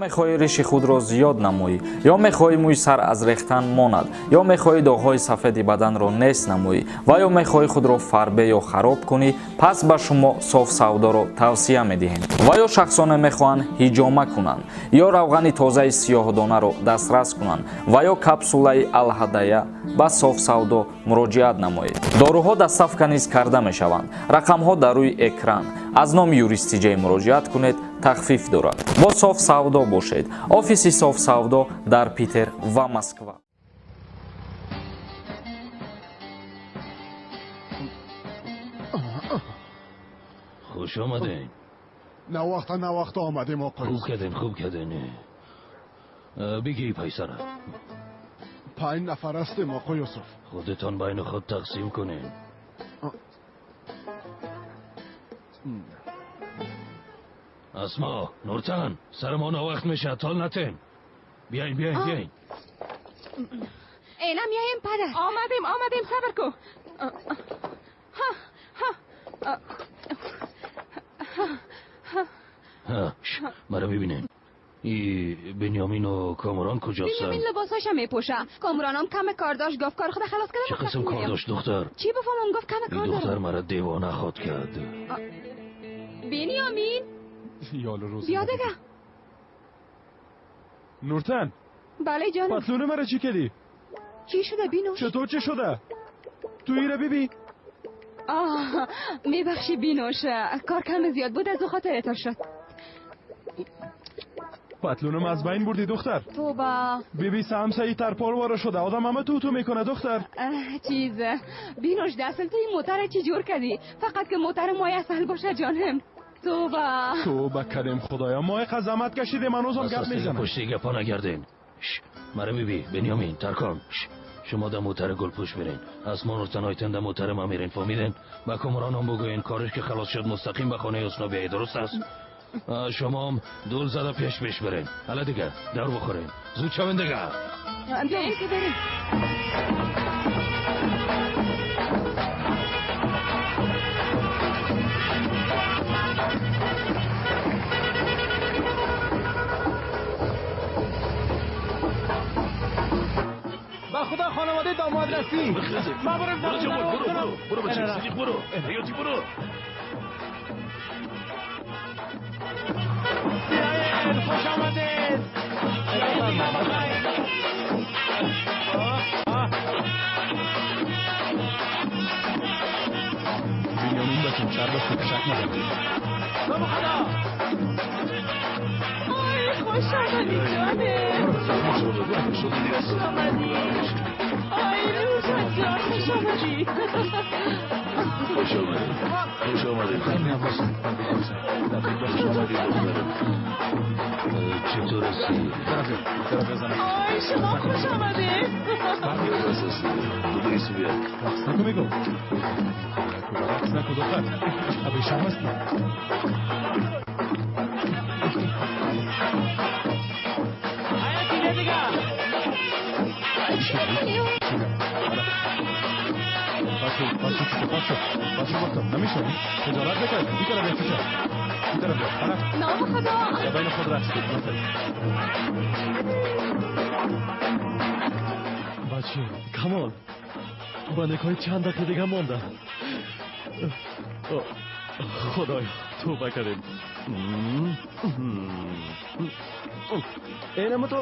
Мехоҳӣ риши худро зиёд намоӣ, ё мехоҳӣ мӯи сар аз рехтан монад, ё мехоҳӣ доғҳои сафеди баданро нест намоӣ ва ё мехоҳӣ худро фарбе ё хароб кунӣ, пас ба шумо Соф Савдоро тавсия медиҳем. Ва ё шахсоне мехоҳанд ҳиҷома кунанд, ё равғани тозаи сиёҳдонаро дастрас кунанд ва ё капсулаи Алҳадая, ба Соф Савдо муроҷиат намоед. Доруҳо доставка низ карда мешаванд. Рақамҳо дар рӯи экран. Аз номи Юристиҷей муроҷиат кунед, тахфиф дорад. Бо Соф Савдо бошед. Офиси Соф Савдо дар Питер ва Москва. Хуш омадем. Навақта навақта омадем, оқои. Хуб кардем, хуб кардем. Бигӣ пайсара. 5 нафар ҳастем, оқои Юсуф. Худатон байни худ тақсим кунед. Асмо, Нуртан, сари мо навақт мешавад, тол натен. Биёин, биёин, биёин. Эна меоем, падар. Омадем, омадем, сабр ку. Маро бибинед. И Беньямин ва Камрон куҷостанд? Беньямин либосҳояшро мепӯша. Камронам каме кор дошт, гуфт кори худро халос кардам. Чӣ қисм кор дошт, духтар? Чӣ бифаҳмам, гуфт каме кор Ин дорам. духтар маро девона худ кард. Беньямин. Ёл рӯз. Бیا دیگه. Нуртан. بله جانم. پتلون مرا چی کردی؟ چی شده بینوش؟ چطور چه شده؟ تو ایره بیبی؟ آه، میبخشی بینوش، کار کم زیاد بود، از او خاطر اتر شد. پتلونم از بین بردی دختر. توبه. بیبی سمسه ترپال وارا شده، آدم همه تو تو میکنه دختر. چیز بینوش، دستل تو این موتر چی جور کردی؟ فقط که موتر مای اصل باشه جانم. توبه. توبه کردیم خدایا، ما یک زحمت کشیدیم، هنوزم گپ میزنم. پشت گپا نگردین. مرا بیبی، بنیامین، ترکان. شما در موتر گلپوش میرین، اسما نورتن آیتن در موتر ما میرین، فهمیدین؟ با کامران هم بگوین کارش که خلاص شد مستقیم به خانه حسنا بیایید، درست است؟ شما هم دول زده پیش پیش برین. حالا دیگه در بخورین، زود شوین دیگه. بیاییم که بریم. با خدا خانواده داماد رسی. ما برم. برو جمال، برو برو برو بچه صدیق، برو حیاتی، برو. بیاین، خوش آمدید. بنیامین بچم چرب است که شک ندارم. بابا خدا. آی خوش آمدی جانه. خوش آمدی. آی روشن جان، خوش آمدی. خوش آمدی، خوش آمدی. خوش آمدی دخترم. چطور هستی؟ آی شما خوش آمدی. رقص نکن میگم. رقص نکن دختر. ابی شام هستی. باشو باشو باشو باشو، گفتم نمیشونی؟ خجالت بکش. این طرف بیا چشم. این طرف بیا. حالا. نام خدا. یا بین خود رقص کن. بچه کمال، ба некоҳи чанд дақиқа дига монда. Худоё, тӯба кардем. Энамо то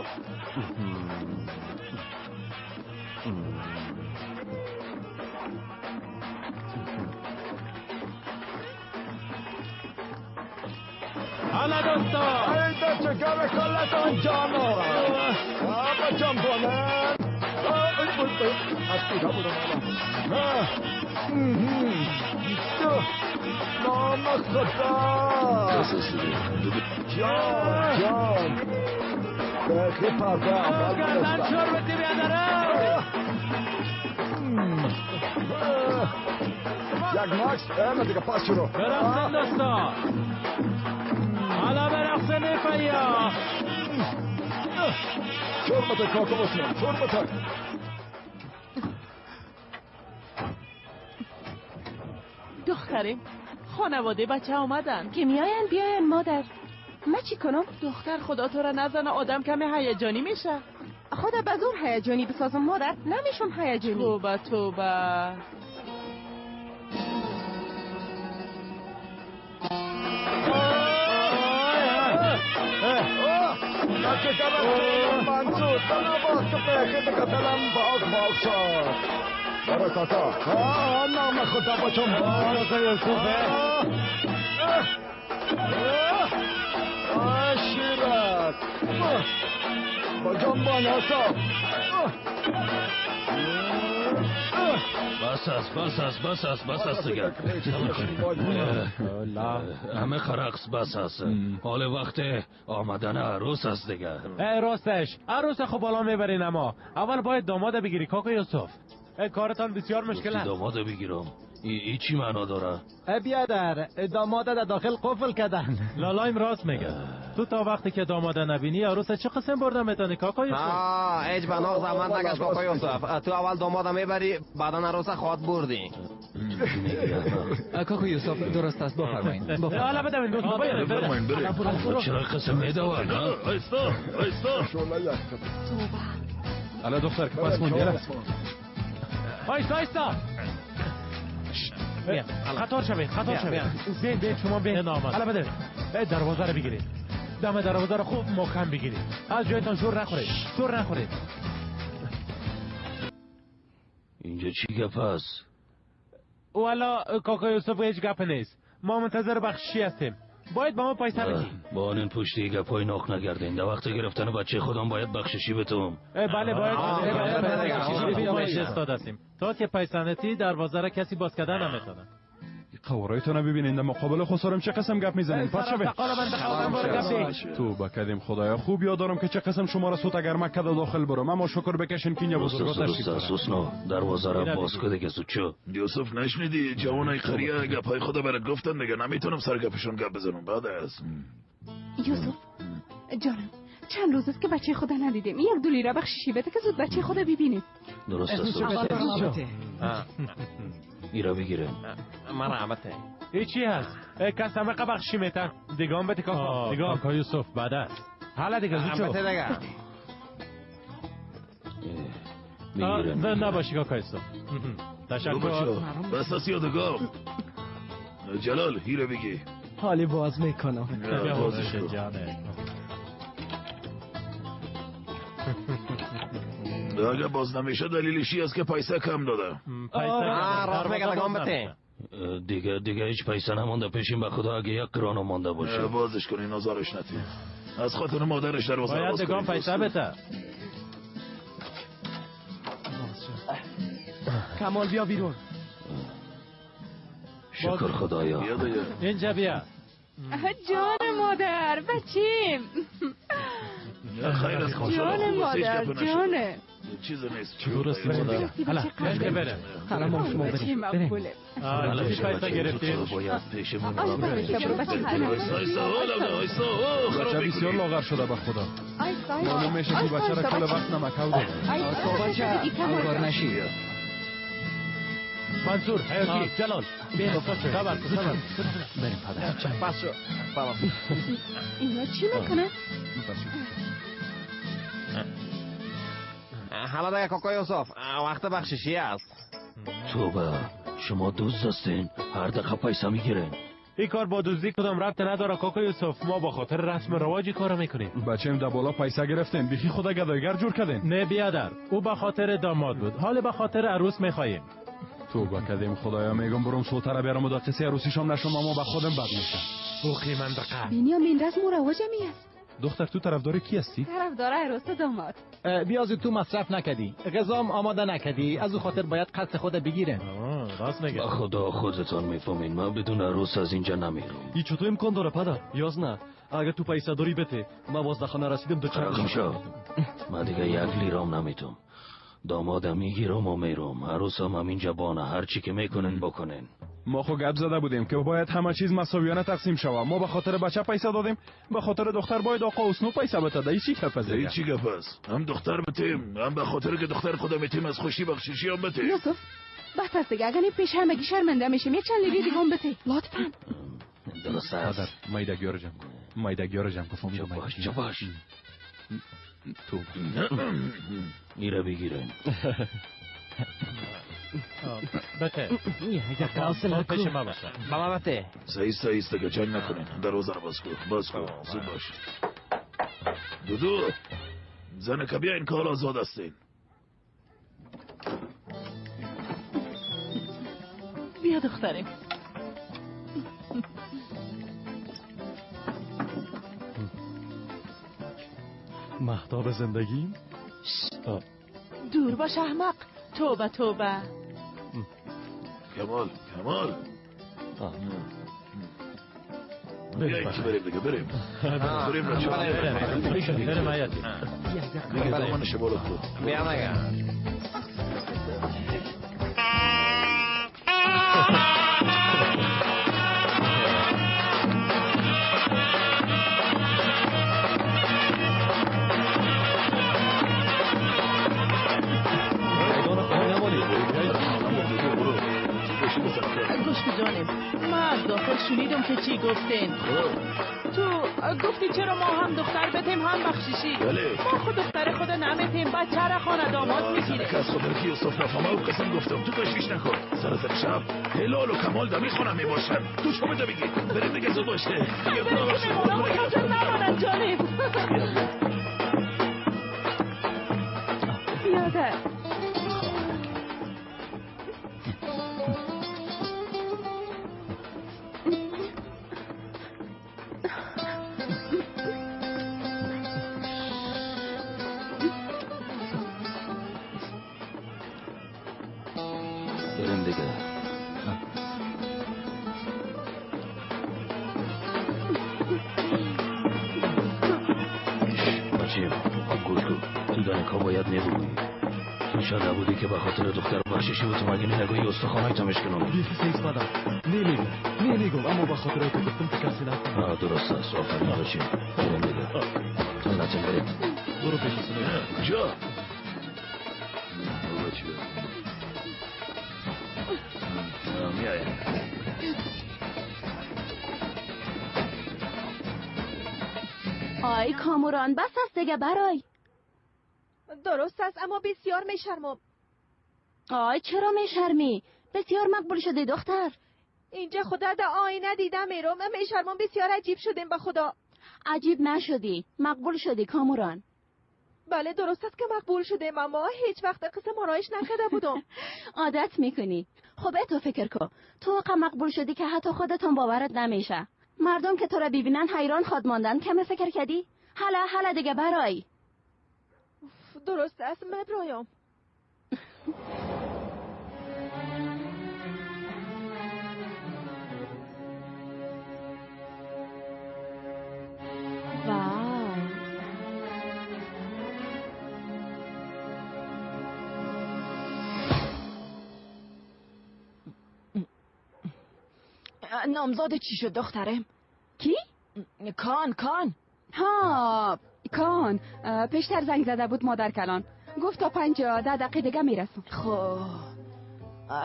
حالا دوستا. ای بچه گم کلتان جانا. بچم بلند. از کجا بودم؟ نام خدا. جان جان، بخی پرده اول. گردن شربتی بیادرم. یک ماکس نه دیگه، پس شروع. برقصن دوستا، حالا برقصن فیا. شربت کاکو بسیار شربت. دختریم، خانواده بچه آمدن. که میاین بیاین مادر. من چی کنم؟ دختر خدا تو را نزنه، آدم کمی هیجانی میشه. خدا به زور هیجانی بسازم مادر، نمیشم هیجانی. توبه توبه. منصور دلم باز باز شد. برو کاکا، نام خدا بچم باز. شیرک بجنبان حساب. بس است بس است بس است بس است دیگر. همه خرقص بس است. حال وقت آمدن عروس است دیگر. راستش عروس خب بالا میبرین، اما اول باید داماد بگیری کاکا یوسف. کارتان بسیار مشکل است. داماد بگیرم ای چی معنا داره؟ بیادر داماد در داخل قفل کردن. لالایم راست میگه. تو تا وقتی که داماد نبینی عروس چه قسم برده میتونی کاکا یوسف؟ هیچ بناغ زحمت نکش کاکا یوسف. تو اول داماد میبری بعدا عروس خواهد بردی. کاکا یوسف درست است، بفرمایید. حالا بدم دوست. چرا قسم میدوند؟ آیستا آیستا. الا دختر که پس موندی. آیستا آیستا. خطار شوید خطار شوید. بین بین شما بین. حالا بده دروازه رو بگیرید. دم دروازه رو خوب محکم بگیرید. از جایتان شور نخورید شور نخورید. اینجا چی گپ است؟ والا کاکا یوسف هیچ گپ نیست. ما منتظر بخششی هستیم. باید با ما پیسه بدی. با آن پشتی گپای ناخ نگردین. در وقت گرفتن بچه خودم باید بخششی بتم. بله باید استاد هستیم. تا که پیسه نتی دروازه را کسی باز کردن نمیتونه. قوارایتون ببینین در مقابل خسارم چه قسم گپ میزنین. پس شوید. توبه کردیم خدایا. خوب یاد دارم که چه قسم شما را سوت اگر مکه داخل برم، اما شکر بکشین که اینجا بزرگا تشریف دارن. حسنو دروازه را باز کن دیگه. زود یوسف نشنیدی جوانای قریه گپای خدا برات گفتن دیگه. نمیتونم سر گپشون گپ بزنم بعد از یوسف جانم چند روز است که بچه خدا ندیدیم. یک دو لیره بخششی بده که زود بچه خدا ببینیم. درست است. ایرا بگیره. من رحمته. ای چی هست؟ کس همه بخشی میتن. دیگه هم بده کاکا. دیگه کاکا یوسف بعد است. حالا دیگه زود شو. میگیرم. نباشی کاکا یوسف. تشکر. بس از یادگار. جلال هیره بگی. حالی باز میکنم. بازش جانه. اگه باز نمیشه دلیلش است که پیسه کم داده. راست میگه دگام بده. دیگه هیچ پیسه نمونده پیشیم به خدا. اگه یک کرانو مانده باشه بازش کنی نظرش نتی. از خاطر مادرش دروازه باز باید دگام پیسه بده. کمال بیا بیرون. شکر خدایا. اینجا بیا. جان مادر بچیم. خیر از جان مادر جانه. چیز نیست. چطور است مادر؟ حالا بره. حالا ما شما بریم. بریم. پیسه گرفتیم. باید پیشمون بچه بسیار لاغر شده به خدا. معلوم میشه که بچه را کل وقت نمکو داده. بچه انگار نشی. منصور حیاتی جلال بیا خبر خبر بریم پدر. پس شو. اینا چی میکنن؟ حالا دیگه کاکا یوسف وقت بخششی است. توبه شما دزد هستین. هر دقیقه پیسه میگیرین. این کار با دزدی کدام ربط نداره کاکا یوسف. ما با خاطر رسم رواجی کارو میکنیم. بچه‌م در بالا پیسه گرفتین بیخی خدا گدایگر جور کردین. نه بیادر، او به خاطر داماد بود. حال به خاطر عروس میخواهیم. توبه کردیم خدایا. میگم برم سوتره بیارم و قصه عروسیشم نشم اما به خودم بد میشه. اوخی منطقه. بنیامین رسم و رواج می است. دختر تو طرفدار کی هستی؟ طرفدار عروس داماد. بیازی تو مصرف نکدی، غذام آماده نکدی، از او خاطر باید قصد خود بگیرن. راست میگه. با خدا خودتان میفهمین من بدون عروس از اینجا نمیرم. ای چطور امکان داره پدر؟ یاز نه. اگه تو پیسه داری بته. من باز در خانه رسیدم دو چرخ شو. من دیگه یک لیرام نمیتم. دامادم میگیرم و میرم. عروسم هم اینجا بانه. هر چی که میکنن بکنن. ما خو گپ زده بودیم که باید همه چیز مساویانه تقسیم شود. ما به خاطر بچه پیسه دادیم، به خاطر دختر باید آقا حسنو پیسه بده. ای چی گپ است؟ ای چی گپ است؟ هم دختر بتیم، هم به خاطر که دختر خودم میتیم از خوشی بخششی هم بتیم. یوسف بس است دیگه. اگر پیش همگی شرمنده میشیم. یک چند لیری دیگه هم بته لطفا. درست است. مادر مایده گیار جمع کن. Майдагиёро ҷамъ кун. Чапаш, чапаш. Ту. Ира бигирем. بته. پیش ما باشه. ماما بته. سعی است که جنگ نکنین. دروازه رو باز کن. باز کن. زود باش. دودو زنکه بیاین که حالا آزاد هستین. بیا دخترم. مهتاب زندگی؟ دور باش احمق. توبه توبه. کمال کمال. بیایید که بریم دیگه. بریم بریم بچه. بریم حیاتی دیگه. دامنش بالا کن. بیا مگه. گوش جانم، من از داخل شنیدم که چی گفتین. تو گفتی چرا ما هم دختر بتیم هم بخشیشی. ما خود دختر خود نمیتیم، بچه را خانه داماد میگیریم. از خاطر که یوسف نفهمه و قسم گفتم تو تشویش نکن. سر شب هلال و کمال دمی خانه میباشن. تو چه بده بگی؟ بریم دیگه زود باشه. دیگه بریم که نمانن جانم. بیادر بریم دیگه. بچه خوب گوش کن. تو دانکا باید نبگویی. تو شاید نبودی که به خاطر دختر بخششی و تو مگه نگویی استخوانای تا میشکنم. بیخی سیس پدر. نمیگم نمیگم، اما به خاطر تو گفتم که کسی نفهمه. درست است. آفرین بچه. بریم دیگه. تو نتیم بریم. برو پیش سنه. کجا؟ بچه میایم. آی کاموران بس است دیگه برای. درست است اما بسیار میشرمم. آی چرا میشرمی؟ بسیار مقبول شده دختر. اینجا خدا در آینه دیدم میرم میشرمم. بسیار عجیب شدیم به خدا. عجیب نشدی، مقبول شدی کاموران. بله درست است که مقبول شدیم اما هیچ وقت قسم آرایش نکرده بودم. عادت میکنی. خب تو فکر کن، تو واقعا مقبول شدی که حتی خودتون باورت نمیشه. مردم که تو را ببینن حیران خواد ماندن. کم فکر کردی؟ حالا حالا دیگه برای. درست است مبرایم. نامزاد چی شد دخترم؟ کی؟ کان کان. ها کان پیشتر زنگ زده بود مادر کلان. گفت تا 5-10 دقیقه دیگه میرسم. خب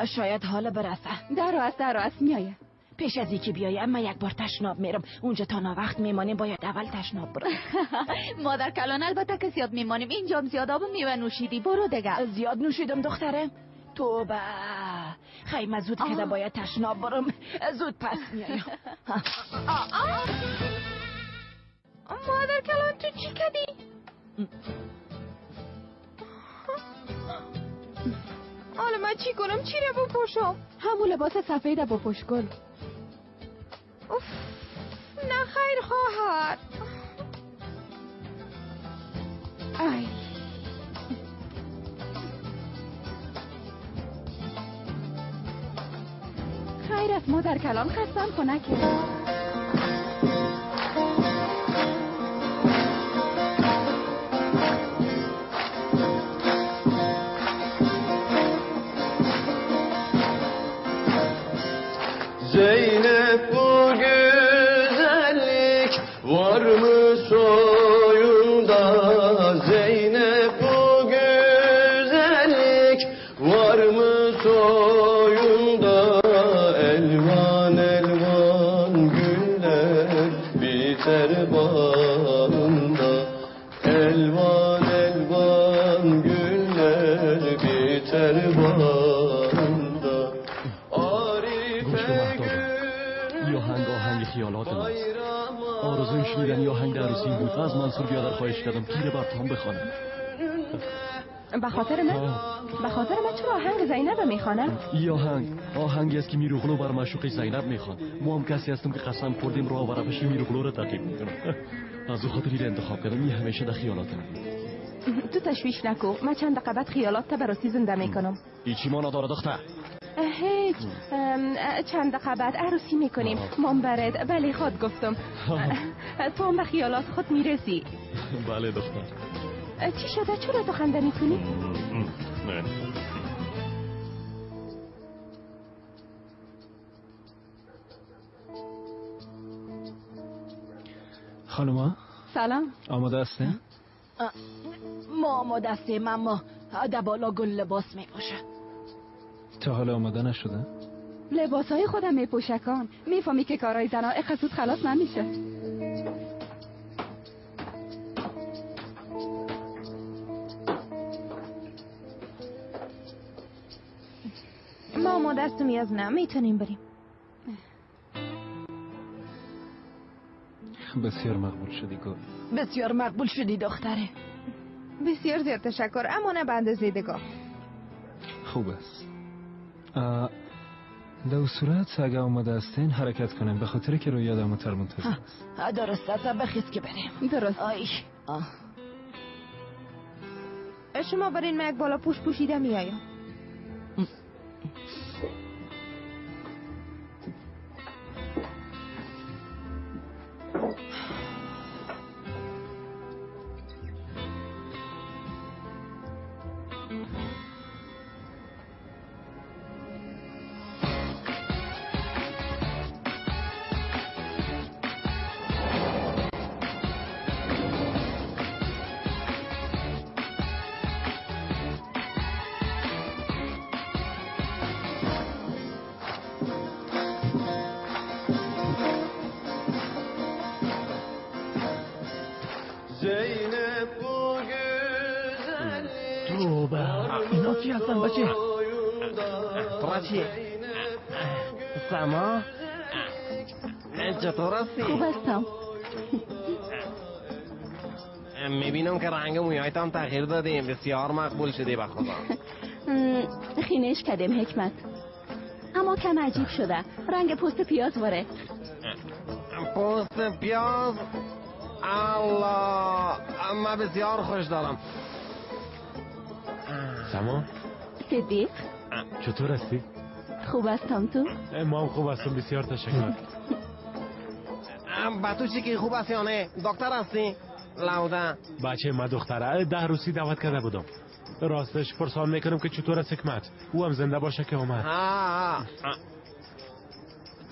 شاید حالا برسه. در است میایه. پیش از اینکه بیایه اما یک بار تشناب میرم. اونجا تا ناوقت میمانیم، باید اول تشناب برم. مادر کلان البته که زیاد میمانیم. اینجا زیاد آب میوه نوشیدی. برو دیگه. زیاد نوشیدم دخترم. توبه. خیلی زود که باید تشناب برم. زود پس میایم. مادر کلان تو چی کردی؟ حالا من چی کنم؟ چی رو بپوشم؟ همون لباس سفید بپوش گل. اوف نه خیر خواهر. ای خیر است مادر کلان، خستم خنکه. Zeynep bu güzellik var mı soyunda? Zeynep bu güzellik var mı soyunda? Elvan elvan güller biter. شنیدن ای آهنگ در عروسیم بود. از منصور بیادر خواهش کردم گیره بر تام بخوانم. به خاطر من؟ به خاطر من چرا آهنگ زینب میخوانم؟ ای آهنگ آهنگی است که میروغلو بر معشوق زینب میخوان. ما هم کسی هستم که قسم خوردیم راه و روش میروغلو را تعقیب میکنم. از او خاطر این انتخاب کردم. این همیشه در خیالاتم بود. تو تشویش نکو، من چند دقیقه بعد خیالات تا براسی زنده میکنم. هیچی ما نداره دختر. هیچ. چند دقیقه بعد عروسی میکنیم. مام برد. بله خود گفتم. تو هم به خیالات خود میرسی. بله دختر. چی شده؟ چرا تو خنده میکنی؟ نه. خانوما سلام. آماده هستین؟ ما آماده هستیم، اما در بالا گل لباس میپوشه. تا حالا آماده نشده؟ لباس های خودم میپوشکان. میفهمی که کارهای زنها اقدر زود خلاص نمیشه. ما آماده هستم یازنه، میتونیم بریم. بسیار مقبول شدی گل. بسیار مقبول شدی دختره. بسیار زیاد تشکر، اما نه به اندازه دیگه. خوب است. در صورت اگه آماده هستین حرکت کنیم، به خاطر که روی یادم تر منتظر است. درست است، بخیز که بریم. درست. آی. شما برین، من یک بالا پوش پوشیده میایم. اینا کی هستن بچه؟ تو چی؟ سما؟ چطور هستی؟ خوب هستم. میبینم که رنگ مویایت هم تغییر دادیم. بسیار مقبول شدی به خدا. خینش کردیم حکمت، اما کم عجیب شده. رنگ پوست پیاز واره. پوست پیاز؟ الله، من بسیار خوش دارم. سما؟ صدیق چطور هستی؟ خوب هستم. تو؟ ما هم خوب هستم، بسیار تشکر. با تو چی که خوب هستی یا نه؟ دکتر هستی؟ لاوده بچه ما دختره ده روسی دعوت کرده بودم. راستش پرسان میکنم که چطور است حکمت. او هم زنده باشه که آمد.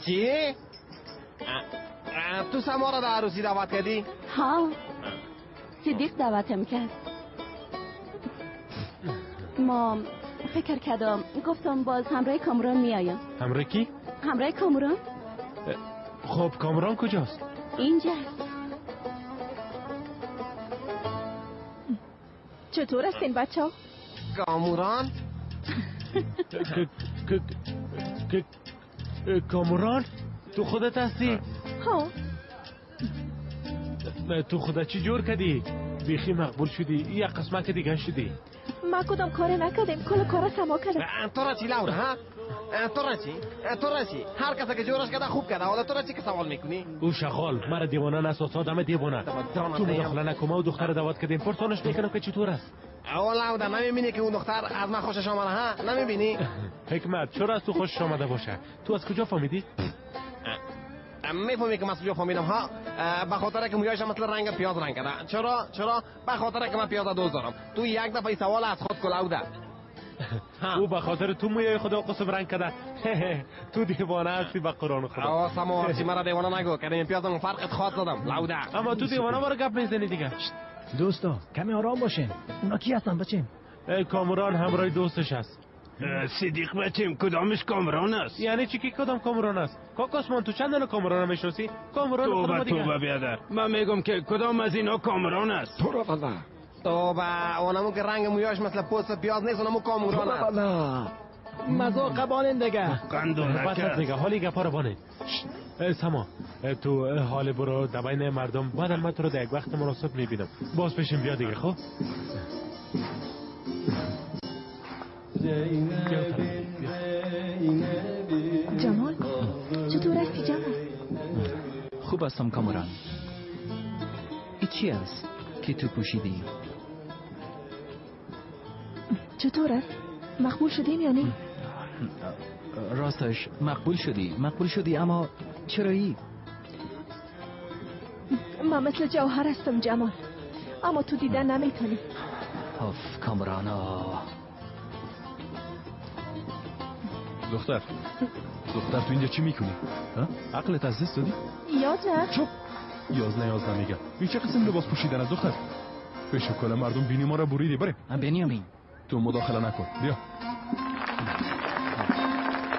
چی؟ تو سما را در عروسی دعوت کردی؟ ها، صدیق دعوتم کرد. ما فکر کردم، گفتم باز همراه کامران میایم. همراه کی؟ همراه کامران. خب کامران کجاست؟ اینجاست. چطور هستین بچه ها؟ کامران؟ کامران؟ تو خودت هستی؟ ها. تو خودت چی جور کردی؟ بیخی مقبول شدی، یک قسمت دیگه شدی. ما کدام کار نکردیم، کل کار سما کردم. تو را چی لورا؟ ها؟ تو را چی؟ تو را چی؟ هر کسی که جورش کرده خوب کرده. حالا تو را چی که سوال میکنی؟ او شغال مرا دیوانه نساز، آدم دیوانه. تو مداخله نکن. ما دختر دعوت کردیم، پرسانش میکنم که چطور است. او لودا نمیبینی که اون دختر از من خوشش آمده؟ ها نمیبینی؟ حکمت چرا از تو خوشش آمده باشه؟ تو از کجا فهمیدی؟ میفهمی که من از کجا فهمیدم؟ ها، به خاطر که مویایش مثل رنگ پیاز رنگ کرده. چرا؟ چرا؟ به خاطر که من پیاز دوست دارم. تو یک دفعه سوال از خود کلاوده. او به خاطر تو مویای خدا قسم رنگ کرده. تو دیوانه هستی به قرآن خدا. آ سماور چی مرا دیوانه نگو که این پیازم فرقت خاص دادم لوده. اما تو دیوانه مرا گپ میزنی دیگه. دوستا کمی آرام باشین. اونا کی هستن بچیم؟ کامران همراه دوستش است. صدیق بچیم کدامش کامران است؟ یعنی چی که کدام کامران است؟ کاکاسمان تو چند دانه کامران میشناسی؟ کامران توبه توبه بیادر، من میگم که کدام از اینا کامران است. تو را بلا توبه، اونمو که رنگ مویاش مثل پوست پیاز نیست، اونمو کامران است. مزا قبانین دیگه. قندو نکرد دیگه. حالی گپا رو بانید. سما تو حال برو در بین مردم، بعدا من تو رو در یک وقت مناسب میبینم. باز پیشم بیا دیگه. خب جمال چطور هستی جمال؟ خوب هستم کامران. ای چی است که تو پوشیدی؟ چطور است؟ مقبول شدیم یا نه؟ راستش مقبول شدی، مقبول شدی، اما چرایی؟ من مثل جوهر هستم جمال، اما تو دیدن نمیتونی. اف کامران. دختر دختر تو اینجا چی میکنی؟ عقلت از دست دادی؟ 11. چوب 11 میگم. این چه قسم لباس پوشیدن از دختر؟ بشو کلا مردم بینی ما را بریدی. بریم. بنیامین تو مداخله نکن. بیا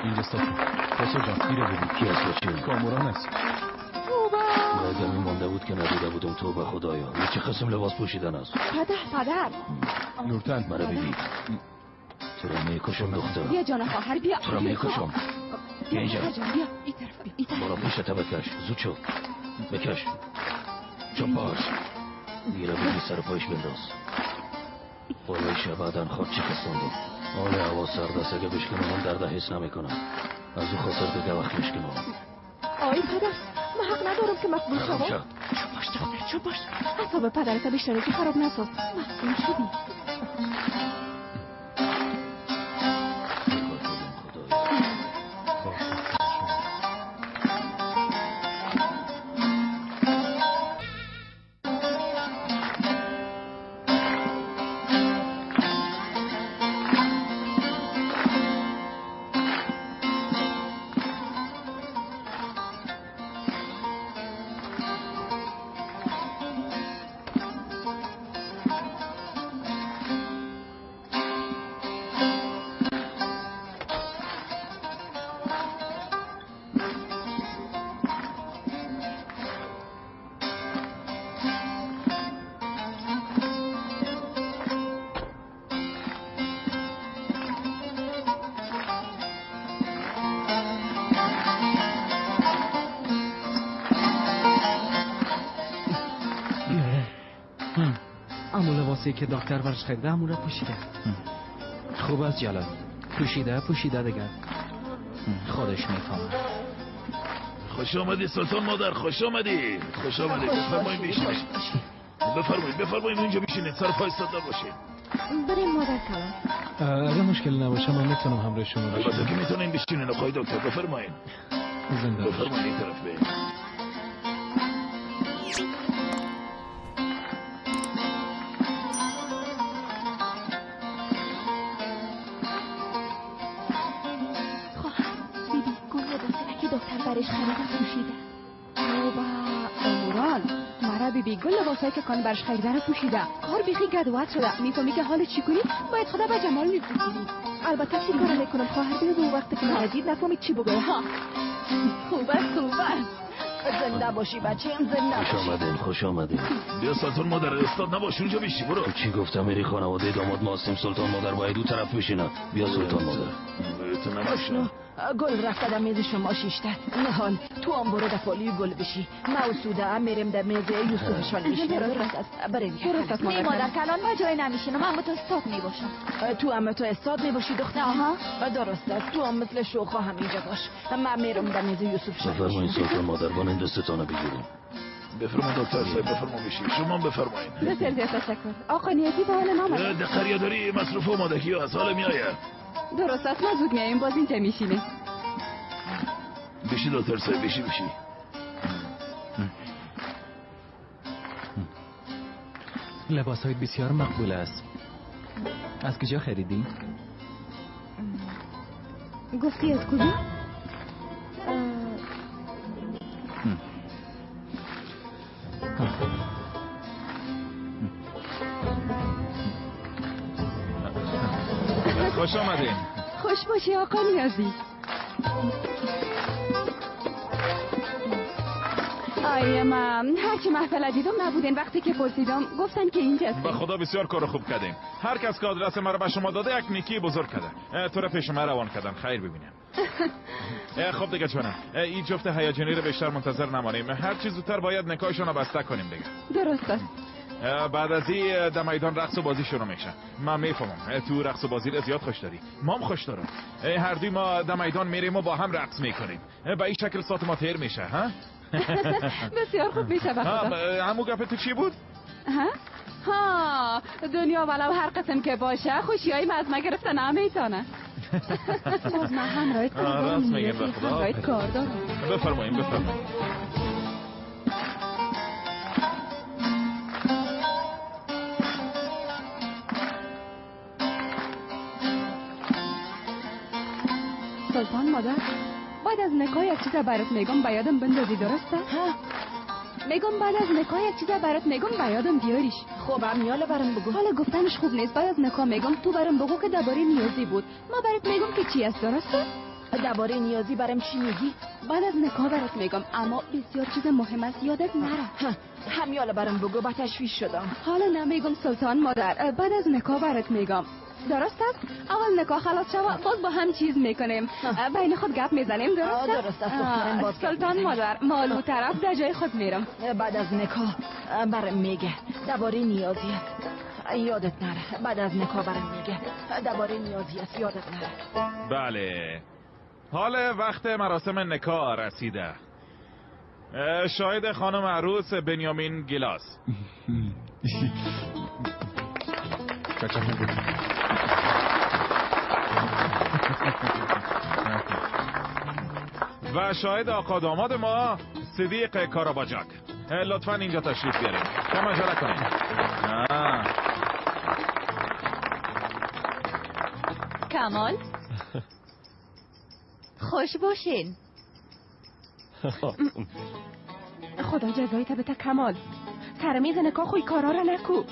اینجا استاد خسرو جان میره ببین کی است بچه؟ کامران است. باید مانده بود که ندیده بودم. توبه خدایا این چه قسم لباس پوشیدن است؟ پدر پدر نورتن مرا ببین. تو را میکشم دختر. بیا جان خواهر بیا. تو را میکشم. بیا اینجا. بیا این طرف بیا. این طرف. برو پشت بکش. زود شو. بکش. چپ باش. میره بگی سر پایش بنداز. پایش بعدا خود چه کساندم. آن هوا سرد است، اگه بشکنم درد حس نمیکنم. از او خاطر دیگه وقت میشکنم. آی پدر من حق ندارم که مقبول شوم. چپ باش دختر چپ باش. اعصاب پدرت بیشتر که خراب نساز. مقبول شدی. که دکتر برش خریده همون را پوشیده. خوب است جلال. پوشیده پوشیده دیگه خودش میفهمه. خوش آمدی سلطان مادر، خوش آمدی، خوش آمدی. بفرمایید بشینید. بفرمایید بفرمایید اینجا بشینید، سر پای استاد باشید. بریم مادر کلان. اگه مشکل نباشه من میتونم همراه شما باشم. البته که میتونین بشینین آقای دکتر. بفرمایید. زنده بفرمایید این طرف بیاین. که کان برش خریده رو پوشیده. کار بیخی گدوت شده. میفهمی که حال چی کنی؟ باید خدا به جمال میپوشیدی. البته چی کار میکنم خواهر؟ ببین وقتی که مرا دید نفهمید چی بگه. ها خوب است خوب است. زنده باشی بچه‌م زنده باشی. خوش آمدین خوش آمدین. بیا سلطان مادر استاد نباش اونجا بشی برو. تو چی گفتم؟ میری خانواده داماد ما هستیم سلطان مادر باید دو طرف بشینه. بیا سلطان مادر. حسنو گل رفته در میز شما شیشته. نهال تو هم برو در پالی گل بشی. ما و سوده هم میریم در میز یوسفشان میشینیم. درست است بریم. درست است مادر مادر کلان من جای نمیشینم. من تو استاد میباشم. تو هم تو استاد میباشی دختر؟ آها درست است. تو هم مثل شوخا هم اینجا باش. من میرم در میز یوسفشان. بفرمایید سلطان مادر با این دستتان بگیریم. بفرما دکتر صاحب بفرما بشی. شما بفرمایید. بسیار زیاد تشکر. آقا نیازی به حال نامد. دقریه داری مصروف آمادگی از حال میآید. درست است ما زود میاییم باز اینجا میشینیم. بشی دکتر صاحب بشی بشی. لباس های بسیار مقبول است. از کجا خریدی؟ گفتی از کجا؟ خوش آمدین. خوش باشی آقا نیازی. آیه من هرچی محفل دیدم نبودین. وقتی که پرسیدم گفتن که اینجاست. به خدا بسیار کار خوب کردیم. هر کس که آدرس مرا به شما داده یک نیکی بزرگ کرده. تو را پیش من روان کردن. خیر ببینم. خب دیگه جانم، این جفت هیجانی رو بیشتر منتظر نمانیم. هر چیز زودتر باید نکاحشون رو بسته کنیم دیگه. درست است. بعد از این در میدان رقص و بازی شروع میشه. من میفهمم تو رقص و بازی رو زیاد خوش داری. ما هم خوش دارم. هر دوی ما در میدان میریم و با هم رقص میکنیم. به این شکل ساعت ما تیر میشه. ها؟ بسیار خوب میشه به خدا. همون گپ تو چی بود؟ ها دنیا ولو هر قسم که باشه خوشیای ما از ما گرفته نمیتونه. باز من همراهت کار دارم. همراهت کار دارم. بفرمایید بفرمایید. سلطان مادر، بعد از نکاح یک چیز برات میگم به یادم بندازی، درسته؟ میگم بعد از نکاح یک چیز برات میگم به یادم بیاریش. خب امیال برام بگو. حالا گفتنش خوب نیست. بعد از نکاح میگم تو برام بگو که درباره نیازی بود. ما برات میگم که چی است، درسته؟ درباره نیازی برام چی میگی؟ بعد از نکاح برات میگم، اما بسیار چیز مهم است، یادت نره. همیال برام بگو، با تشویش شدم. حالا نمیگم سلطان مادر، بعد از نکاح برات میگم. درست است؟ اول نکاح خلاص شود باز با هم چیز میکنیم، بین خود گپ میزنیم، درست است؟ درست است دخترم. باز سلطان مادر، مالو طرف در جای خود میرم. بعد از نکاح برم میگه درباره نیازی است، یادت نره. بعد از نکاح برم میگه درباره نیازی است، یادت نره. بله، حال وقت مراسم نکاح رسیده. شاهد خانم عروس بنیامین گیلاس. و شاهد آقا داماد ما صدیق کاراباجاک. لطفا اینجا تشریف بیارید. کم عجله کنید. کمال خوش باشین. خدا جزایی تا بده کمال. سر میز نکاح خوی کارا را نکو.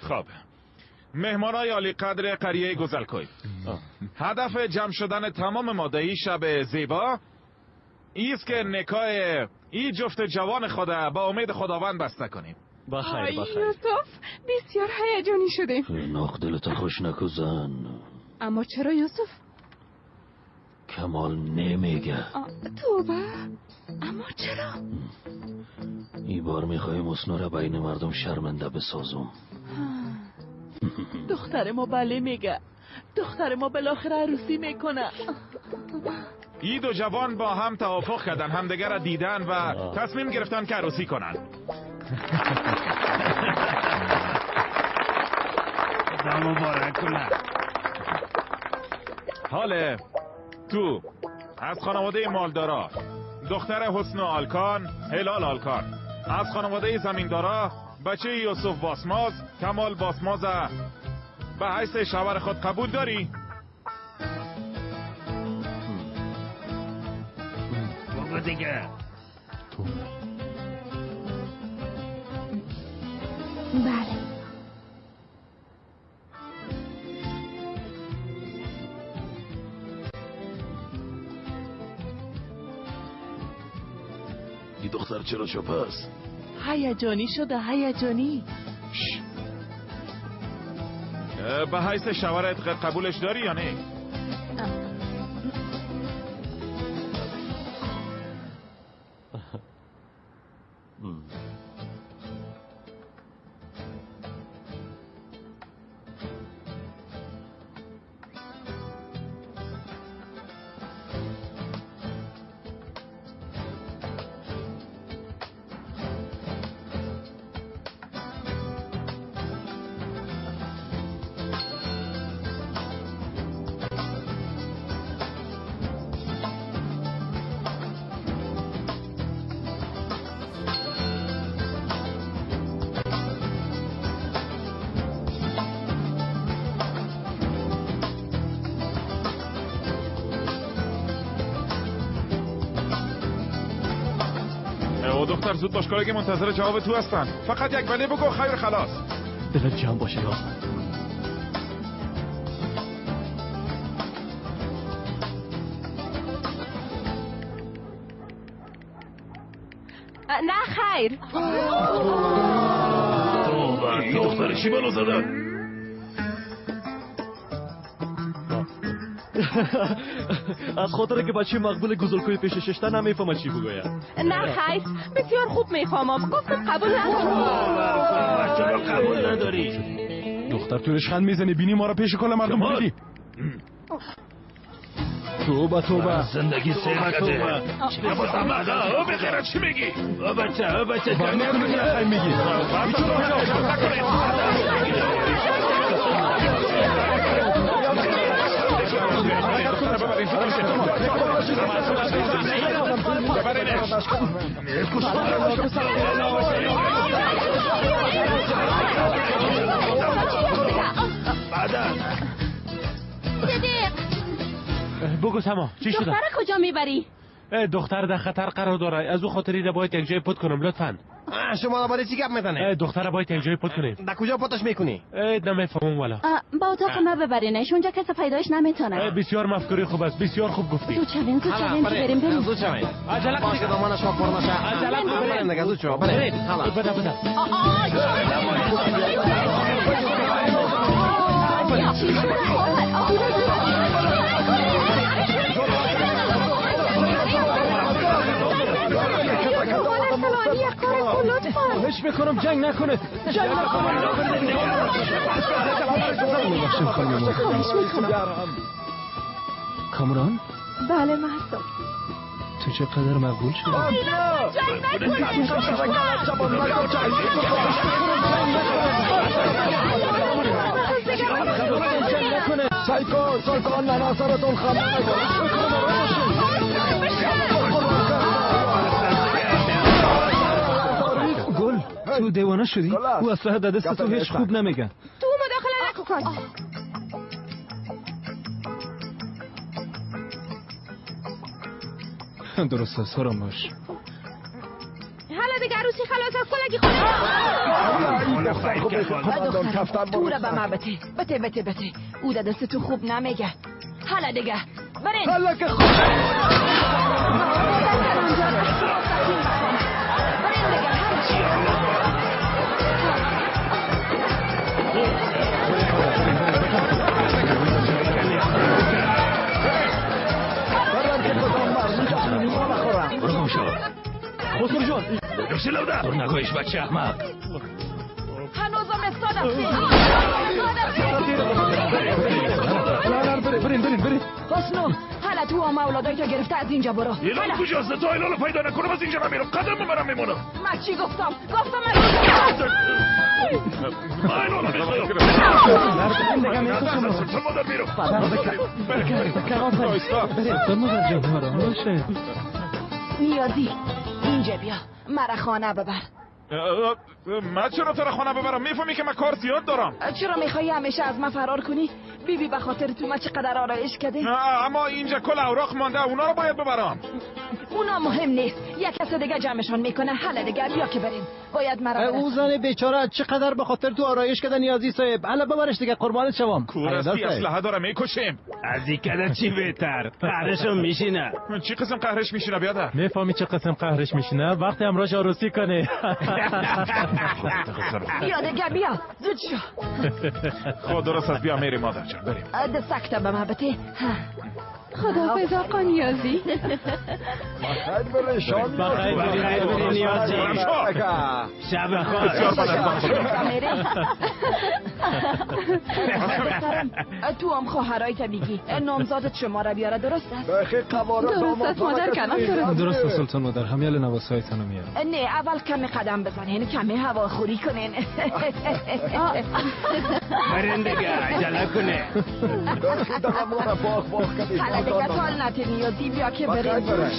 خب مهمانای عالی قدر قریه گزلکوی، هدف جمع شدن تمام مادهی شب زیبا ایست که نکاح ای جفت جوان خود با امید خداوند بسته کنیم. بخیر بخیر. یوسف بسیار هیجانی شدیم. ناخ دلت خوش نکو زن. اما چرا یوسف؟ کمال نمیگه. توبه. اما چرا؟ ای بار میخوایم حسنا را بین مردم شرمنده بسازم. دختر ما بله میگه. دختر ما بالاخره عروسی میکنه. این دو جوان با هم توافق کردن، همدیگر را دیدن و تصمیم گرفتن که عروسی کنن. مبارک کنه. حاله تو از خانواده مالدارا، دختر حسن آلکان، هلال آلکان، از خانواده زمیندارا، بچه یوسف باسماز، کمال باسماز به حیث شوهر خود قبول داری؟ بگو دیگه. تو بله. این دختر چرا چپ است؟ هیجانی شده، هیجانی. به حیث شوهرت قبولش داری یا نه؟ دختر زود باش، کارگی منتظر جواب تو هستن. فقط یک بله بگو، خیر خلاص. دلت جمع باشه یاسمن. نه خیر. این دختر چی بلا زده؟ از خاطر که بچه مقبول گزلکوی پیش ششته نمیفهمد چی بگوید. نه خیر، بسیار خوب میفهمم. گفتم قبول ندارم. چرا قبول نداری؟ دختر تو رشخند میزنی، بینی ما را پیش کل مردم بردی. توبه توبه، زندگی سیر کرده. او بغیرت چی میگی؟ او بچه، او بچه، چه میگی؟ بگو سما چی شده؟ دختر کجا میبری؟ دختر در خطر قرار داره، از او خاطری را باید یک جای پت کنم لطفاً. شما باید چی گپ میزنه؟ دختر باید یک جای پت کنیم. در کجا پتش میکنی؟ نمیفهمم والا. با اتاق ما ببرینش، اونجا کسی پیدایش نمیتونه. بسیار مفکوری خوب است، بسیار خوب گفتی. زود شوین، زود شوین که بریم بریم. زود شوین. عجله کنید. باشه دامن شما پر نشه. عجله کنید دیگه، زود شو. بریم. حالا. بده بده. خواهش میکنم جنگ نکنه، جنگ نکنه. خواهش میکنم. کامران؟ بله من هستم. تو چقدر مقبول شدی؟ جنگ نکنه. سایکو سلطان نناصرتون خمه. گل تو دیوانه شدی؟ او اسلحه در دست تو هیچ خوب نمیگه. تو مداخله نکن. درست است، آرام باش. حالا دیگه عروسی خلاص از کلگی خونه. تو را به ما بته بته بته بته. او در دست تو خوب نمیگه. حالا دیگه برین. حالا که خوب برو شو. خسرو جان دور نگویش بچه احمق. هنوزم استاد هستی. برین برین برین. حسنو حالا تو هم اولادایی تا گرفته از اینجا برو. ایلان کجاست؟ تا ایلانو پیدا نکنم از اینجا نمیرم. قدم برم میمونم. من چی گفتم؟ گفتم من ایلانو میخوایم. مادر میرم. نیازی اینجا بیا، مرا خانه ببر. من چرا تو را خانه ببرم؟ میفهمی که من کار زیاد دارم. چرا میخوایی همیشه از من فرار کنی؟ بیبی به خاطر تو من چقدر آرایش کرده. اما اینجا کل اوراق مانده، اونا رو باید ببرم. اونا مهم نیست، یک کس دیگه جمعشان میکنه. حالا دیگه بیا که بریم. باید مرا او زن بیچاره چقدر به خاطر تو آرایش کرده نیازی صاحب. حالا ببرش دیگه قربانت شوم. کورستی اسلحه داره میکشیم. از این کده چی بهتر؟ قهرشم میشینه. چی قسم قهرش میشینه بیادر؟ میفهمی چه قسم قهرش میشینه؟ وقتی همراهش عروسی کنه. بیا دیگه بیا، زود شو. خب درست است، بیا میریم مادر جان، بریم. دستک به من بده. خداحافظ آقا نیازی. بخیر بری شان. بخیر بری نیازی. شب خوش. تو هم خواهرایت میگی نامزادت شما را بیاره، درست است؟ درست است مادر کلام درست. درست است سلطان مادر، همیال نواسایتان رو میاره. نه اول کمی قدم بزنین، کمی هوا خوری کنین. برین دیگه عجله کنه. حالا دیگه تال نتی نیازی، بیا که بریم.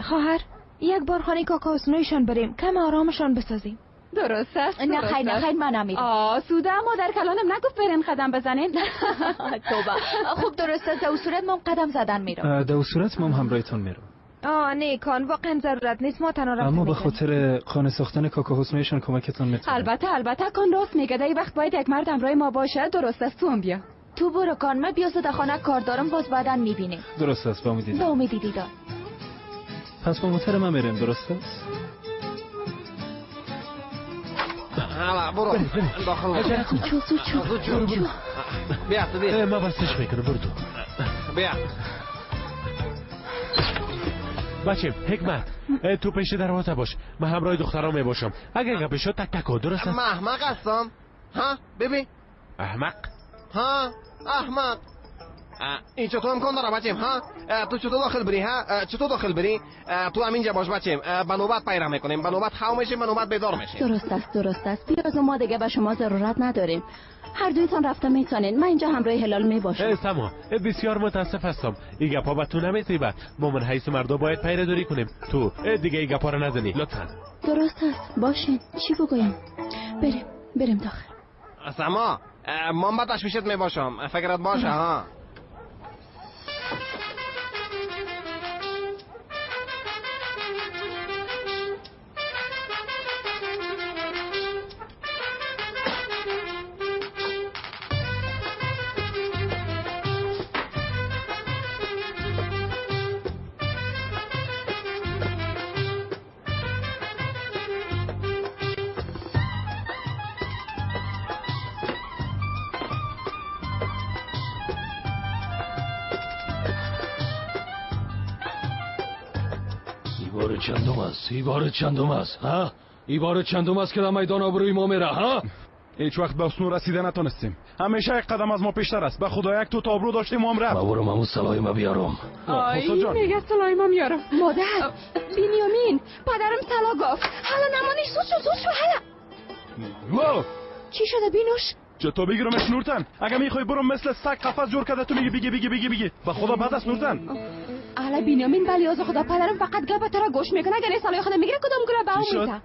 خواهر یک بار خانه کاکا حسنویشان بریم، کم آرامشان بسازیم. درست است. نه خیر نه خیر من نمیرم. آسوده مادر کلانم نگفت برین قدم بزنین. توبه. خوب درست است، در صورت مام قدم زدن میرم. در صورت مام همراهتون میرم. نه کان واقعا ضرورت نیست، ما تنها رفتیم. اما به خاطر خانه ساختن کاکا حسنویشان کمکتون میتونم. البته البته کان راست میگه، در وقت باید یک مرد همراه ما باشه. درست است، تو هم بیا. تو برو کان، من بیا در خانه کار دارم، باز بعداً میبینیم. درست است، با امید دیدار. با امید دیدار. پس با موتر من میریم، درست است؟ حالا برو داخل زود شو زود شو. بیا تو بیا. من بستش میکنم، برو تو. بیا بچه حکمت، تو پیش دروازه باش، من همراه دخترام میباشم. اگر گپی شد تک تک، درست است؟ من احمق هستم ها؟ ببین احمق؟ ها احمق. این چطور امکان داره بچیم ها؟ تو چطور داخل بری ها؟ چطور داخل بری؟ تو همینجا باش بچیم، به نوبت پیره میکنیم، به نوبت خو میشیم، به نوبت بیدار میشیم. درست است درست است. بیاز ما دیگه به شما ضرورت نداریم، هر دویتان رفته میتونین. من اینجا همراه هلال میباشم. سما بسیار متاسف هستم، این گپا به تو نمیزیبد. ما من حیث مردا باید پیره داری کنیم. تو دیگه این گپا رو نزنی لطفا. درست است، باشین. چی بگویم؟ بریم بریم داخل. سما من به تشویشت میباشم، فکرت باشه ها. ای بار چندم است ها؟ ای بار چندم است که در میدان آبروی ما میره ها؟ هیچ وقت به حسنو رسیده نتونستیم، همیشه یک قدم از ما پیشتر است. به خدا یک تو آبرو داشتیم و هم رفت. ما برم همون سلاح ما بیارم. آی میگه سلاح ما میارم. مادر بنیامین، پدرم سلا گفت. حالا نمانی زود شو زود شو. حالا چی شده بینوش؟ چطور بگیرمش نورتن؟ اگه میخوای برم مثل سگ قفس جور کرده تو میگی بگی بگی بگی بگی. به خدا بد است نورتن. اهل بنیامین بلیاز خدا پدرم فقط گپ تو را گوش میکنه، اگه سالای خدا میگیره کدام گله به اون میته.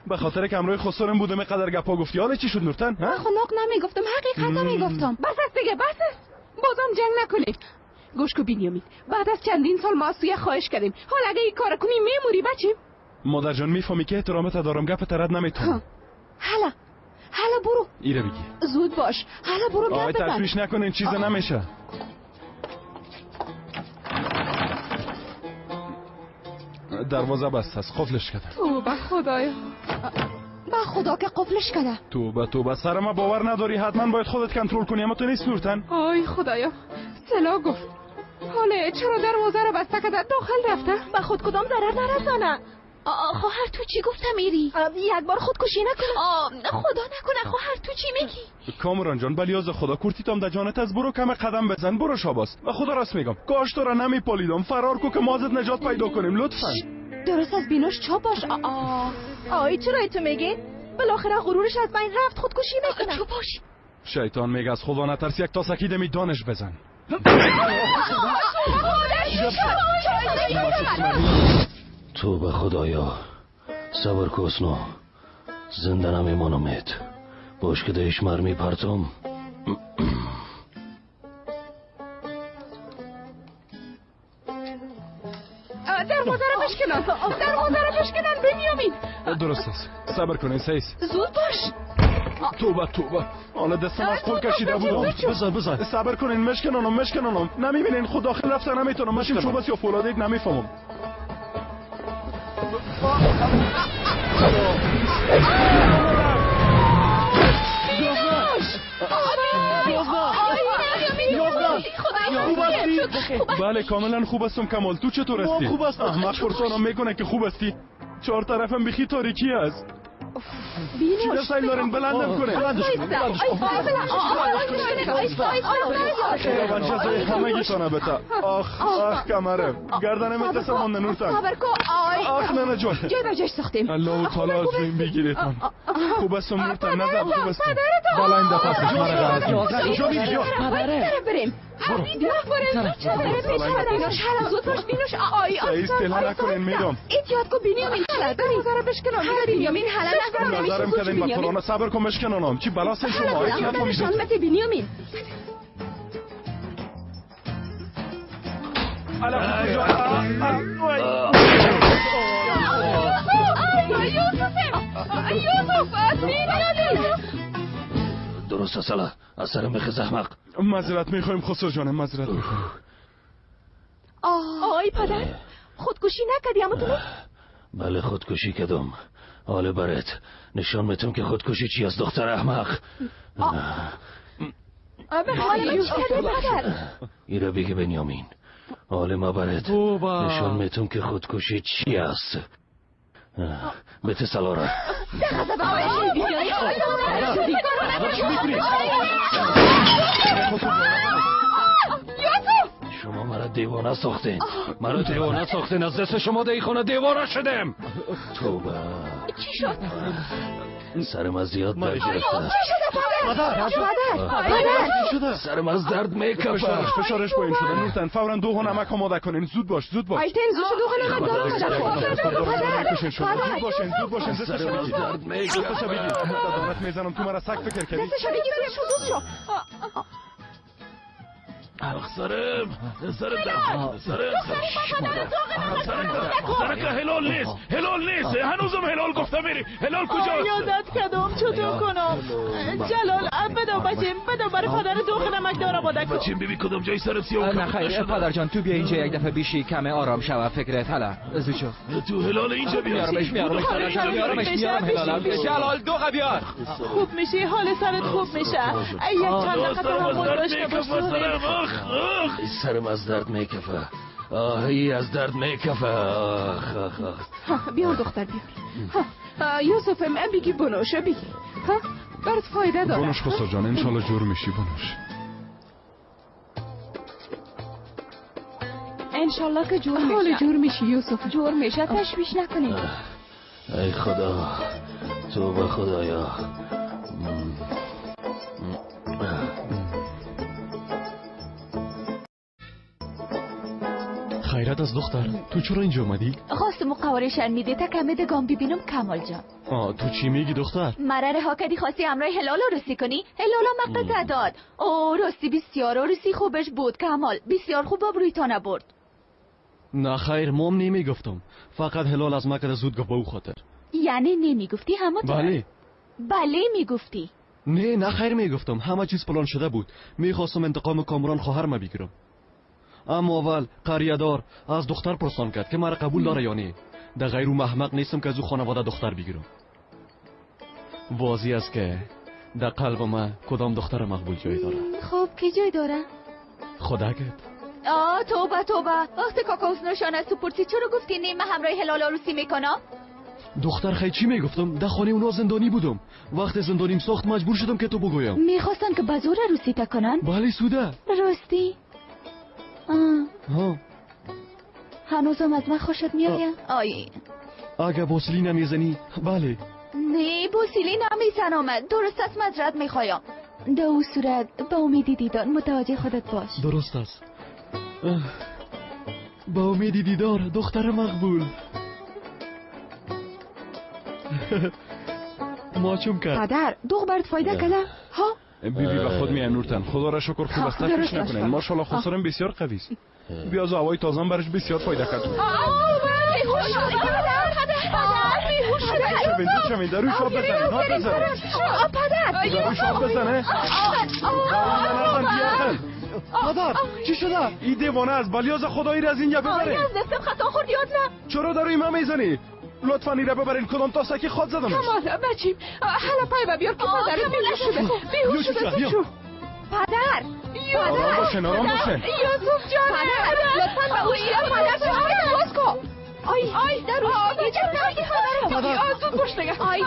به خاطر که همراه خسرم بودم قدر گپا گفتی. حالا چی شد نورتن؟ من خناق نمیگفتم، حقیقت میگفتم. بس است دیگه، بس است، بازم جنگ نکنید. گوش کو بنیامین، بعد از چندین سال ما از سوی خواهش کردیم، حالا اگه این کار کنی میموری بچیم. مادر جان میفهمی که احترامت دارم، گپ رد نمیتونم. حالا حالا برو ایره بگی. زود باش، حالا برو گپ بزن. تشویش نکنین، چیز نمیشه. دروازه بسته است، قفلش کردم. توبه خدایا، به خدا که قفلش کرده. توبه توبه، سر ما باور نداری، حتما باید خودت کنترل کنی، اما تو نیست نورتن. آی خدایا، سلا گفت. حالا چرا دروازه رو بسته کرده داخل رفته؟ به خود کدام ضرر نرسانه. خواهر تو چی گفتم میری؟ یک بار خودکشی نکنه. خدا نکنه. خواهر تو چی میگی؟ کامران جان بلیاز خدا کورتیتام در جانت از، برو کم قدم بزن، برو شاباس. و خدا راست میگم، کاش تو را نمیپالیدم. فرار کو که ما ازت نجات پیدا کنیم لطفا. درست از بینوش چاپ باش. آی چرا تو میگی؟ بالاخره غرورش از بین رفت، خودکشی میکنه. چوب باش. شیطان میگه از خدا نترس، یک تاسکی دمی دانش بزن. توبه خدایا، صبر کو حسنو، زنده نمیمانمت. باش که دهش مرمی پرتم. دروازه رو بشکنن، دروازه رو بشکنن بنیامین. درست است، صبر کنین سیس. زود باش. توبه توبه، حالا دستم از پل کشیده بودم. بزن بزن. صبر کنین، مشکنانم مشکنانم. نمیبینین خود داخل رفته نمیتونم. ماشین چوب است یا فولاد نمیفهمم. بله کاملا خوب هستم کمال. تو چطور هستی؟ خوب هستم. احمق پرسانم میکنه که خوب هستی. چهار طرفم بیخی تاریکی است. بینوش چی دستایی دارین؟ بلندم کنه. خداوند جزای همگیتانه بته. آخ آخ کمرم گردنم دستم مانده نورتن. آخ ننه جان جای به جایش ساختیم. الله تعالی از رویم بگیریتان. خوب هستم نورتن، نظر خوب هستم. بالا این دفعه هستش مرا غرض. بریم احتیاط کن بنیامین. دروازه رو بشکنم. بنیامین حالا نظرم کردین با کرونا. صبر کن بشکنانم. چی بلا سر شما؟ احتیاط کن بنیامین. درست است از سرم بخیز احمق. معذرت میخوایم خسرو جانم، معذرت میخوایم. آی پدر خودکشی نکردی اما تو؟ بله خودکشی کردم. حالا برت نشان میتم که خودکشی چی از دختر احمق. ایرا بگه بنیامین، حالا ما برت نشان میتم که خودکشی چی است. بته سلارا. شما مرا دیوانه ساختین، مرا دیوانه ساختین. از دست شما در خانه دیوانه شدم. توبه. چی شد؟ سرم از زیاد درد گرفته. چی شده پدر؟ پدر، سرم از درد میکپه. فشارش پایین شده. نورتن فورا دوغ و نمک آماده کنین. زود باش، زود باش. آیتن زود دوغ نمک دار آماده کن. زود باشین، زود باشین. سرم از درد میکپه. دستشو بگیر. دادارت میزنم تو مرا سگ فکر کردی. دستشو بگیر، زود شو. آخ سرم، سرم درد، سرم، سرم که هلال نیست، هلال نیست. هنوزم هلال گفته میری. هلال کجاست؟ یادت کدام چطور کنم؟ جلال بدا بچیم، بدا برای پدر دوغ نمک دار آماده کن. بچیم ببین کدام جای سرم سیاه. نه خیر پدر جان، تو بیا اینجا یک دفعه بیشی کمه آرام شوه فکرت. حالا زود شو. تو هلال اینجا بیا. میارمش، میارمش، میارمش، میارم هلالم. جلال دوغ بیار. خوب میشی، حال سرت خوب میشه. یک چند دقیقه تحمل داشته باش. سرم از درد میکفه. آهی از درد میکفه. آخ آخ آخ. بیار دختر بیار. یوسفم بگی بنوش بگی. برات فایده داره. بنوش خسرو جان، انشالله جور میشی. بنوش انشالله که جور میشه. حال جور میشی یوسف، جور میشه، تشویش نکنی. ای خدا، توبه خدایا. خیرت از دختر، تو چرا اینجا اومدی؟ خواستم قواره شرمیده تا کمه دگام ببینم کمال جان. تو چی میگی دختر؟ مرا رها کردی، خواستی همراه هلال عروسی کنی؟ هلال مقطع داد. او راستی بسیار عروسی خوبش بود کمال، بسیار خوب آبرویتان برد. نه خیر، مام نمیگفتم. فقط هلال از مکه زود گفت به او خاطر. یعنی نمیگفتی همون؟ بله. بله میگفتی. نه نه خیر میگفتم. همه چیز پلان شده بود. میخواستم انتقام کامران خواهرم بگیرم. اما اول قریه‌دار از دختر پرسان کرد که مرا قبول داره یا نه. در غیر محمق نیستم که از او خانواده دختر بگیرم. واضح است که در قلب ما کدام دختر مقبول جای داره. خب کی جای داره؟ خدا کرد. آه توبه توبه. وقتی کاکا حسنشان از تو پرسید چرا گفتی نه من همراه هلال عروسی میکنم؟ دختر خیلی چی میگفتم؟ در خانه اونا زندانی بودم. وقتی زندانیم ساخت مجبور شدم که تو بگویم. میخواستن که به زور عروسی تکنن؟ بله سوده. راستی؟ ها. هنوزم از من خوشت میآید؟ آی اگه بوسیلی نمیزنی؟ بله. نه بوسیلی نمیزنم، درست است معذرت میخوایم. در او صورت با امید دیدار متوجه خودت باش. درست است. با امید دیدار دختر مقبول. ما چون کرد پدر دوغ برات فایده کرده ها؟ بی بی به خود میان نورتن، خدا را شکر خوب است، تشویش نکنین. ماشاءالله خسرم بسیار قوی است. بیاز هوای تازه برش بسیار فایده کرد. شوین در روی شاب بزنه، نات بزنه. پدر در روی شاب بزنه. پدر چی شده؟ این دیوانه از بلیاز خدایی را از اینجا ببرین. از دستم خطا خورد یاد نه. چرا در روی من میزنی؟ لطفا ایره ببرین کدام تاسکی خود زدمش. کمال بچیم حالا پای بیار که پدر بیهوش شده، بیهوش شده. شو پدر، آرام باشین، آرام باشین. یوسف جان پدر لطفا به اوش پدر چشمت باز کن. آی آی در روش چه نگی پدر زود باش نگه. آی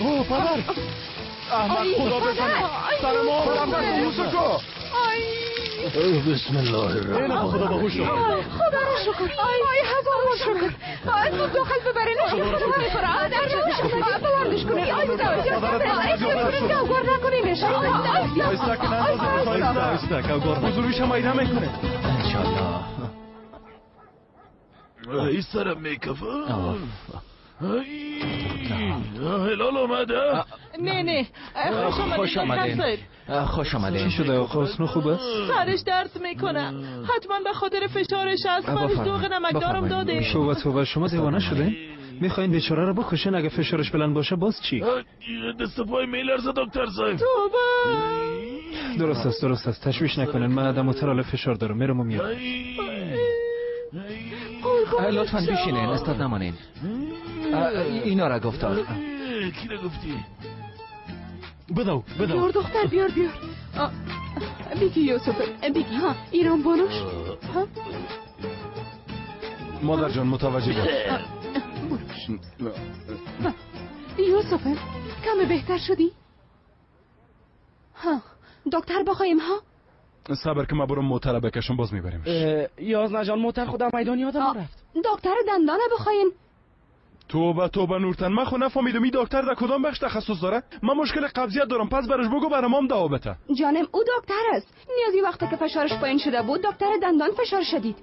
او پدر احمد خدا بزنه سر ما آورم یوسف کو. آی بسم الله الرحمن خدا به هوش خدا را شکر. آی هزار بار شکر. زود داخل ببرین. خدا میخوره بلندش کنین. آی گوگار نکنینش. آیسته که نندازه. آیسته که گوگار حضوریش هم ایده میکنه انشالله. ای سرم میکفه. هلال اومده؟ نه نه خوش آمدین. خوش آمدین. چی شده آقا حسنو خوب است؟ سرش درد میکنه، حتما به خاطر فشارش است. برش دوغ نمکدارم داده. توبه توبه، شما دیوانه شده؟ میخواین بیچاره رو بکشین؟ اگه فشارش بلند باشه باز چی؟ دست پای میلرزه دکتر صاحب. توبه. درست است درست است، تشویش نکنین. من آدم مترال فشار دارم، میرم و میام. لطفا بشینین، استاد نمانین. اینا را گفتار. کی را گفتی؟ بدو بدو. بیار دختر بیار بیار. بیگی یوسف بیگی ها ایران بانوش ها. مادر جان متوجه باش. یوسف کم بهتر شدی؟ ها دکتر بخوایم ها؟ صبر که ما برم موتر بکشم باز میبریمش. یازنه جان موتر خودم میدان یادم رفت. دکتر دندانه بخواین. توبه توبه نورتن، من خو نفهمیدم این دکتر در کدام بخش تخصص داره؟ من مشکل قبضیت دارم، پس برش بگو برام دوا بده. جانم او دکتر است. نیازی وقتی که فشارش پایین شده بود دکتر دندان فشار شدید.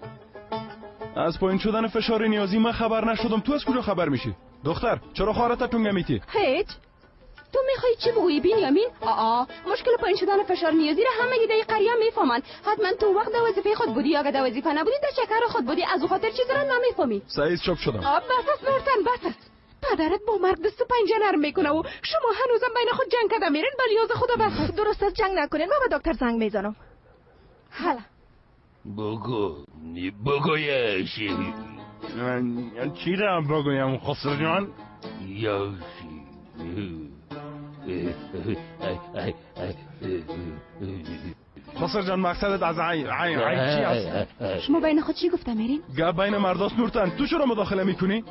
از پایین شدن فشار نیازی من خبر نشدم، تو از کجا خبر میشی؟ دختر چرا خواهرت تونگه میتی؟ هیچ. تو میخوای چی بگویی بنیامین؟ آ مشکل پایین شدن فشار نیازی را همه دیده قریه میفهمن. حتما تو وقت در وظیفه خود بودی، یا اگه در وظیفه نبودی در چکر خود بودی، از او خاطر چیزی را نمیفهمی. سعید چپ شدم. بس است نورتن بس است. پدرت با مرگ دست و پنجه نرم میکنه و شما هنوزم بین خود جنگ کده میرین. بلیاز خدا بس است. درست است جنگ نکنین، من به دکتر زنگ میزنم. حالا بگو بگویش. چی را بگویم خسرو جان؟ خسرو جان مقصدت از عین عین عین چی است؟ شما بین خود چی گفته میرین؟ گپ بین مرداست نورتن، تو چرا مداخله میکنی؟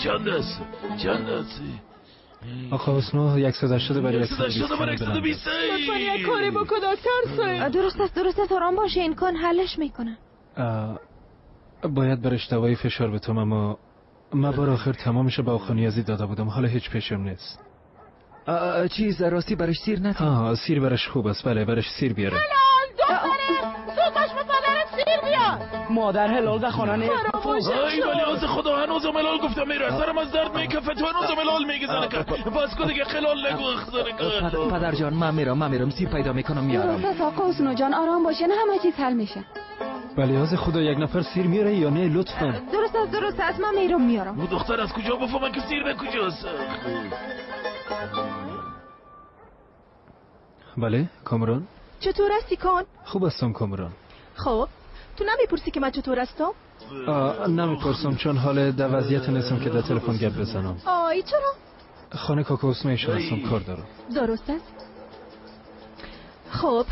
چند است؟ چند است؟ آقا حسنو 180 بر 120. لطفاً یک کاری بکن دکتر صاحب. درست است درست است، آرام باشه، این کن حلش میکنه. باید برش دوای فشار بتم، اما من بار آخر تمامش به آقا نیازی داده بودم، حالا هیچ پیشم نیست. چیز راستی برش سیر ندی؟ سیر برش خوب است، بله برش سیر بیاره. هلال دختره زود باش به پدرت سیر بیار. مادر هلال در خانه نیست. ای ولی از خدا هنوزم هلال گفتم میره، سرم از درد میکفه، تو هنوزم هلال میگه زنکه. بس کن دیگه خلال نگو زنکه. پدر جان من میرم سیر پیدا میکنم میارم. درست است آقا حسنو جان آرام باشین، همه چیز حل میشه. ولی از خدا یک نفر سیر میاره یا نه لطفا؟ درست است درست است، من میرم میارم. او دختر از کجا بفهمم که سیر به کجاست؟ بله کامران. چطور هستی کان؟ خوب هستم کامران. خب تو نمیپرسی که من چطور هستم؟ نمیپرسم چون حال در وضعیت نیستم که در تلفن گپ بزنم. آی چرا؟ خانه کاکا حسنو هستم، کار دارم. درست است. خب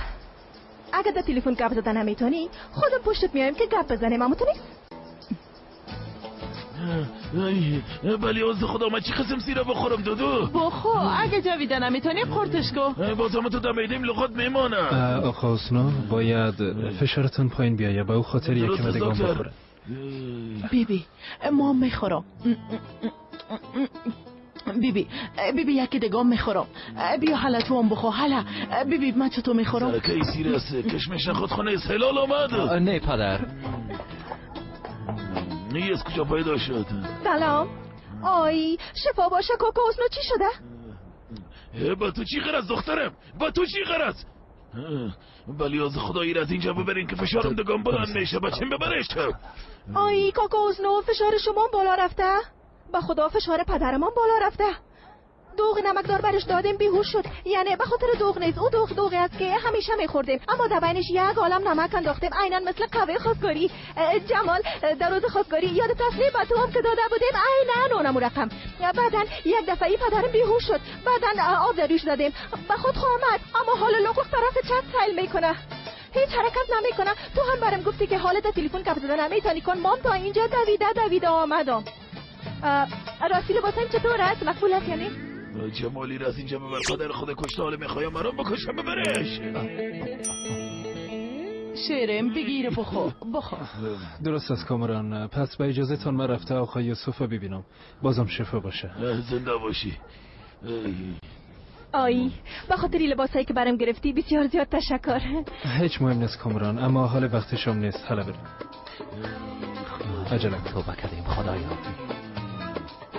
اگه در تلفن گپ زدن نمیتونی خودم پشتت میایم که گپ بزنیم، اما تو نیست. ولی از خدا من چی قسم سیره بخورم دودو؟ بخو اگه جویده نمیتونی قرتش کن. بازم تو دمیدیم لغت میمانه. آقا حسنو باید فشارتون پایین بیایه، به او خاطر یکم دیگه بخوره. بیبی ما میخورم. بیبی بیبی یکی دیگه میخورم، بیا حالا تو هم بخو. حالا بیبی من چطور میخورم؟ سرکه سیر است کشمش خود خانه هلال آمد. نه پدر نی از کجا پیدا شد؟ سلام. آی شفا باشه کاکا حسنو چی شده؟ با تو چی غرض دخترم؟ با تو چی غرض؟ ولی از خدایی از اینجا ببرین که فشارم دگان بلند میشه. بچیم ببرش. آی کاکا حسنو فشار شما بالا رفته؟ به خدا فشار پدرمان بالا رفته. دوغ نمکدار برش دادیم بیهوش شد. یعنی به خاطر دوغ نیست، او دوغ دوغی است که همیشه میخوردیم، اما در بینش یک عالم نمک انداختیم، عینا مثل قهوه خواستگاری. جمال در روز خواستگاری یاد تسلیم به تو هم که داده بودیم عینا اونم رقم. بعدن یک دفعه پدرم بیهوش شد، بعدن آب در روش دادیم، به خود آمد، اما حال لقلق طرف چپ سیل میکنه، هیچ حرکت نمیکنه. تو هم برم گفتی که حالت تلفن گپ زدن نمیتونی کن. مام تا اینجا دویده دویده آمدم. راستی لباسم چطور است؟ مقبول است یعنی؟ جمالی را از اینجا ببر، پدر خود کشته، حالا میخوایم مرا بکشم ببرش. شیرم بگیر بخو بخو. درست است کامران، پس با اجازه تان من رفته آقای یوسف ببینم، بازم شفا باشه. زنده باشی. آی به خاطر لباسایی که برام گرفتی بسیار زیاد تشکر. هیچ مهم نیست کامران، اما حال وقت شام نیست، حالا بریم. عجله توبه کردیم خدایا.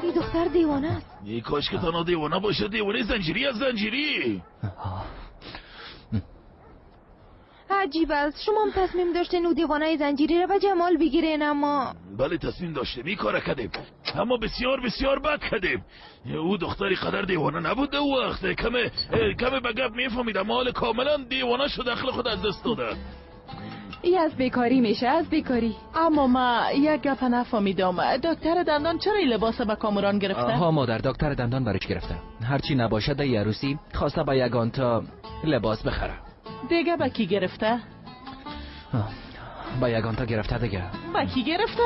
این دختر دیوانه است. ای کاش که تنها دیوانه باشه، دیوانه زنجیری از زنجیری. عجیب است، شما هم تصمیم داشتین او دیوانه زنجیری را به جمال بگیرین، اما بله تصمیم داشتیم، این کار کردیم، اما بسیار بسیار بد کردیم. او دختری قدر دیوانه نبود او وقت، کمه به گپ میفهمید، اما حال کاملا دیوانه شد، عقل خود از دست داده. ای از بیکاری میشه، از بیکاری. اما ما یک گپ نفهمیدم، دکتر دندان چرا این لباس به کامران گرفته؟ ها مادر، دکتر دندان برش گرفته. هرچی نباشد در عروسی خواسته با یگان تا لباس بخره. دیگه با کی گرفته؟ با یگان تا گرفته دیگه. با کی گرفته؟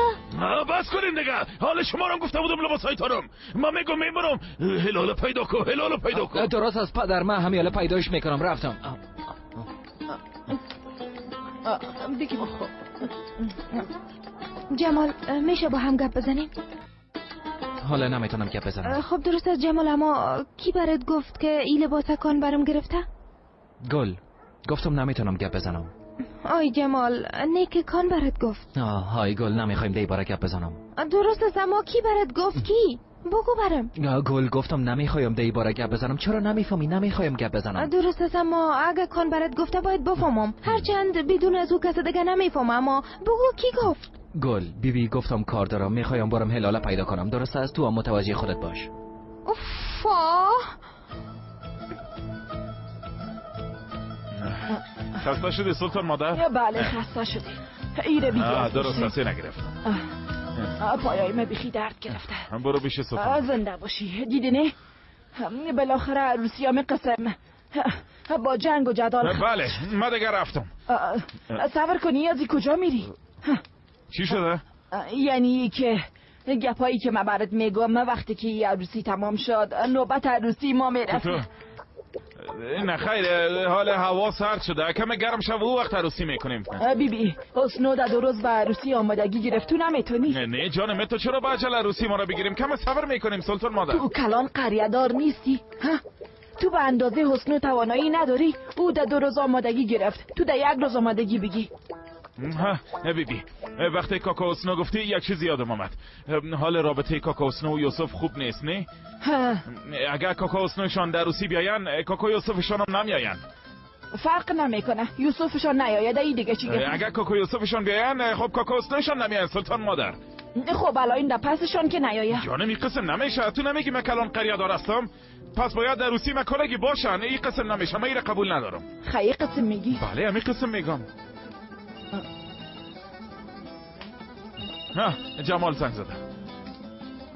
بس کنین دیگه. حال شما رو گفته بودم لباسایتانم. من میگم میبرم. هلال پیدا کن، هلال پیدا کن. درست از پدر، من همیاله پیداش میکنم. رفتم. بگی بخور. جمال میشه با هم گپ بزنیم؟ حالا نمیتونم گپ بزنم. خب درست از جمال، اما کی برات گفت که این لباس کان برام گرفته؟ گل گفتم نمیتونم گپ بزنم. آی جمال، نیک کان برات گفت. آی گل، نمیخوایم دی باره گپ بزنم. درست است، اما کی برات گفت؟ کی؟ بگو برم. گل گفتم نمیخوایم دی باره گپ بزنم. چرا نمیفهمی؟ نمیخوایم گپ بزنم. درست است، اما اگه کان برات گفته باید بفهمم. هرچند بدون از او کس دیگه نمیفهمم، اما بگو کی گفت. گل بیبی گفتم کار دارم، میخوایم برم هلاله پیدا کنم. درست است، تو هم متوجه خودت باش. اوفا، خسته شدی سلطان مادر؟ بله خسته شدی. ایره بیگی درست است، نگرفتم. پایای ما بیخی درد گرفته. برو بیشه سلطان. زنده باشی. دیدی نه؟ بالاخره عروسی هم قسم با جنگ و جدال. بله من دیگه رفتم. صبر کنی، از کجا میری؟ چی شده؟ یعنی که گپایی که من برات میگم، من وقتی که یه عروسی تمام شد نوبت عروسی ما میرسه. نه خیر، حال هوا سرد شده، کم گرم شو او وقت عروسی میکنیم. بی بی حسنو در 2 روز به عروسی آمادگی گرفت، تو نمیتونی؟ نه جانم، تو چرا با عجله عروسی ما را بگیریم؟ کم صبر میکنیم سلطان مادر. تو کلان قریه دار نیستی ها؟ تو به اندازه حسنو توانایی نداری. او در 2 روز آمادگی گرفت، تو در 1 روز آمادگی بگی. ها بی بی، وقتی کاکا حسنو گفتی یک چیز یادم آمد. حال رابطه کاکا حسنو و یوسف خوب نیست نه؟ اگر کاکا حسنوشان در روسی بیاین، کاکا یوسفشان هم نمیاین. فرق نمیکنه، یوسفشان نیاید ای دیگه چی؟ اگر کاکا یوسفشان بیاین، خب کاکا حسنوشان نمیاین سلطان مادر. خب الان این پسشان که نیاید. جانم این قسم نمیشه. تو نمیگی من کلان قریه دار هستم؟ پس باید در روسی مکالگی باشن. این قسم نمیشه، من این قبول ندارم. خیلی قسم میگی؟ بله همین قسم میگم. ها جمال زنگ زده.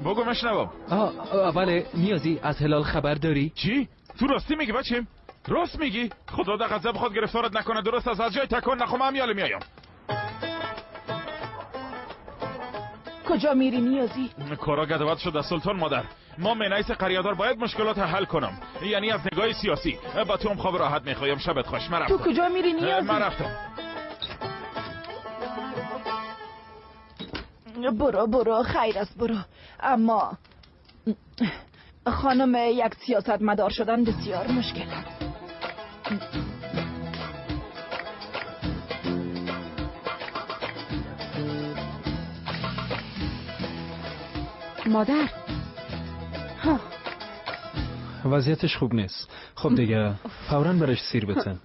بگو مشنوم. بله نیازی، از هلال خبر داری؟ چی؟ تو راستی میگی بچیم؟ راست میگی؟ خدا در غضب خود گرفتارت نکنه. درست از جای تکون نخوام هم یاله میایم. کجا میری نیازی؟ کارا گدوت شده سلطان مادر. ما منیس قریه‌دار باید مشکلات حل کنم، یعنی از نگاه سیاسی. با تو هم خواب راحت میخوایم. شبت خوش. من رفتم. تو کجا میری نیازی؟ من رفتم. برو برو، خیر است برو. اما خانم یک سیاست مدار شدن بسیار مشکل است. مادر ها، وضعیتش خوب نیست. خب دیگه فوراً برش سیر بتن.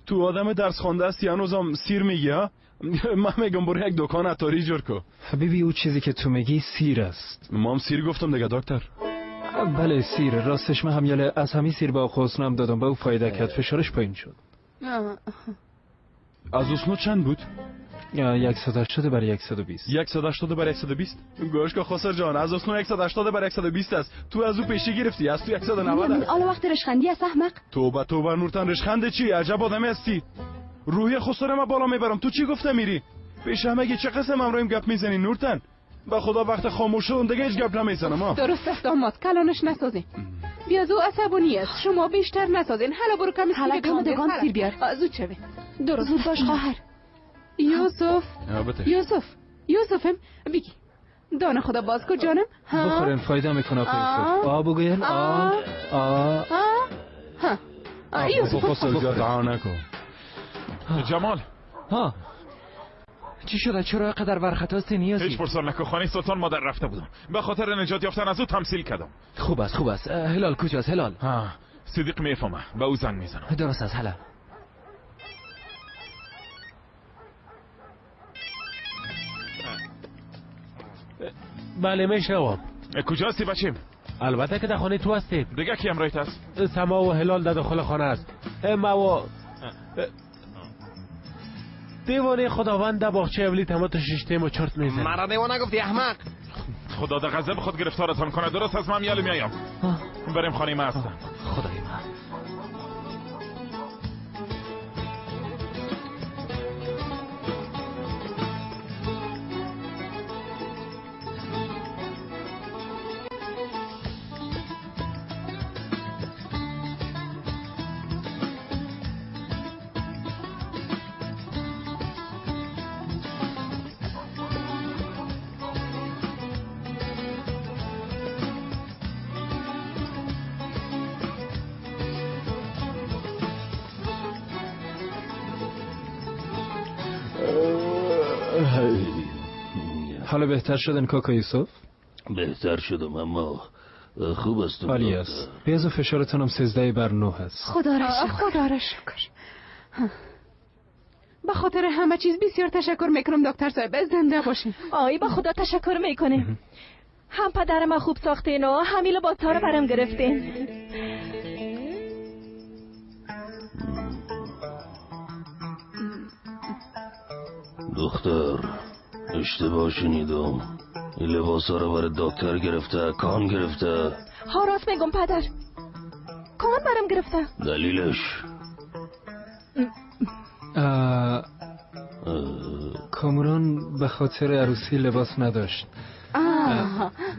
تو آدم درس خوانده هستی هنوزم سیر میگی ها؟ من میگم برو یک دکان عطاری جور کو. حبیبی او چیزی که تو میگی سیر است. ما هم سیر گفتم دیگه دکتر. بله سیر. راستش من هم یاله از همین سیر با حسنم دادم، به او فایده کرد، فشارش پایین شد. از حسنو چند بود؟ 180 بر 120. 180 بر 120؟ گوش که خسر جان، از حسنو 180 بر 120 است. تو از او پیشی گرفتی، از تو 190 است. حالا وقت رشخندی است احمق. توبه توبه نورتن، رشخند چی؟ عجب آدمی هستی. روحی خسر ما بالا میبرم. تو چی گفته میری؟ پیش همگی چه قسم امرویم گپ میزنی نورتن؟ به خدا وقت خاموش شدم دیگه هیچ گپ نمیزنم. ها درست است داماد، کلانش نسازین. بیازو عصبانی است، شما بیشتر نسازین. حالا برو کمی سیر کم دگان سیر بیار. زود شوی. درست زود باش خواهر. یوسف یوسف یوسفم بگی دانه خدا باز کن جانم. بخورین فایده میکنه آقا یوسف. آ بگوین آ آ ها. یوسف خسر نکن. جمال ها چی شده؟ چرا قدر ورخطاست نیازی؟ هیچ پرسان نکن، خانه سلطان مادر رفته بودم. به خاطر نجات یافتن از او تمثیل کردم. خوب است خوب است. هلال کجاست؟ هلال ها صدیق میفهمه، به او زنگ میزنم. درست است. هلا بله میشنوم. کجا هستی بچیم؟ البته که در خانه تو هستیم. دیگه کی همراهت است؟ سما و هلال در داخل خانه است. ما و دیوانه خداوند در باغچه اولی تمام شیشتیم و چرت میزنی. مرا دیوانه گفتی احمق. خدا در غضب خود گرفتارتان کنه. درست از من میالی میایم. بریم خانه ما هستم. خدای من. حالا بهتر شدن کاکا یوسف؟ بهتر شدم اما خوب است. عالی است. بیاز و فشارتان هم 13/9 است. خدا را شکر. خدا را شکر. به خاطر همه چیز بسیار تشکر میکنم دکتر صاحب. زنده باشین. آی با خدا تشکر میکنیم. هم پدر ما خوب ساختین و همین لباس‌ها رو برام گرفتین. دختر اشتباه شنیدم. این لباس ها رو برای دکتر گرفته، کان گرفته. ها راست میگم پدر، کان برام گرفته. دلیلش؟ کامران به خاطر عروسی لباس نداشت.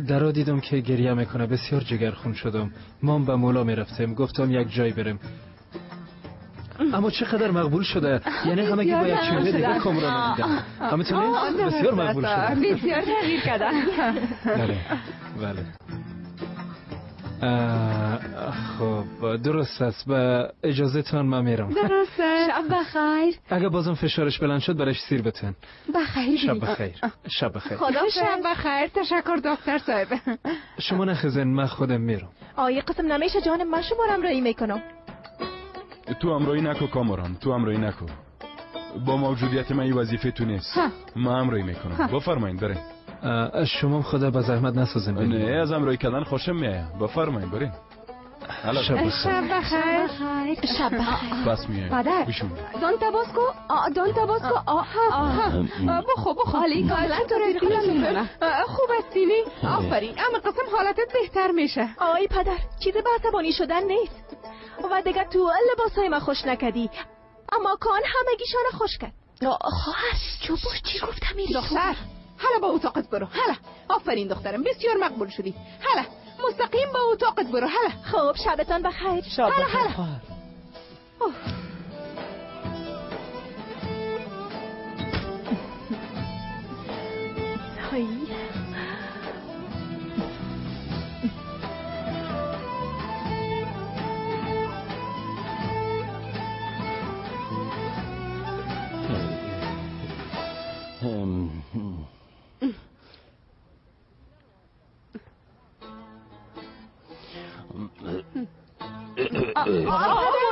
درا دیدم که گریه میکنه، بسیار جگرخون شدم. ما به مولا میرفتیم، گفتم یک جای بریم. اما چقدر مقبول شده، یعنی همگی با یک چهره دیگه کامران دیدم. همینطور نیست؟ بسیار مقبول شده، بسیار تغییر کرده. بله بله. خب درست است. به اجازه تان من میرم. درست. شب بخیر. اگه بازم فشارش بلند شد برش سیر بتن. بخیر. شب بخیر. شب بخیر. خدا شب بخیر. تشکر دکتر صاحب. شما نخزن، من خودم میرم. آیه قسم نمیشه جانم، من شما رو همراهی میکنم. تو همراهی نکو کامران، تو همراهی نکو. با موجودیت من این وظیفه تو نیست. من همراهی میکنم. بفرمایید برین. شما خدا به زحمت نسازین. نه از همراهی کردن خوشم میاد. بفرمایید برین. شب بخیر. شب بخیر. بس میایم. پدر دان تباسکو، دان تباسکو. آها بخو بخو. حالی کاملا تو رو خوب هستی؟ آفرین. اما قسم حالتت بهتر میشه. آی پدر چیز به عصبانی شدن نیست. و دیگه تو لباسای ما خوش نکردی، اما کان همگیشان خوش کرد. خواهر چوبوش چی گفتم میری؟ دختر حالا با اتاقت برو. حالا آفرین دخترم، بسیار مقبول شدی. حالا مستقیم با اتاقت برو. حالا خب شبتان بخیر. شب بخیر خواهر.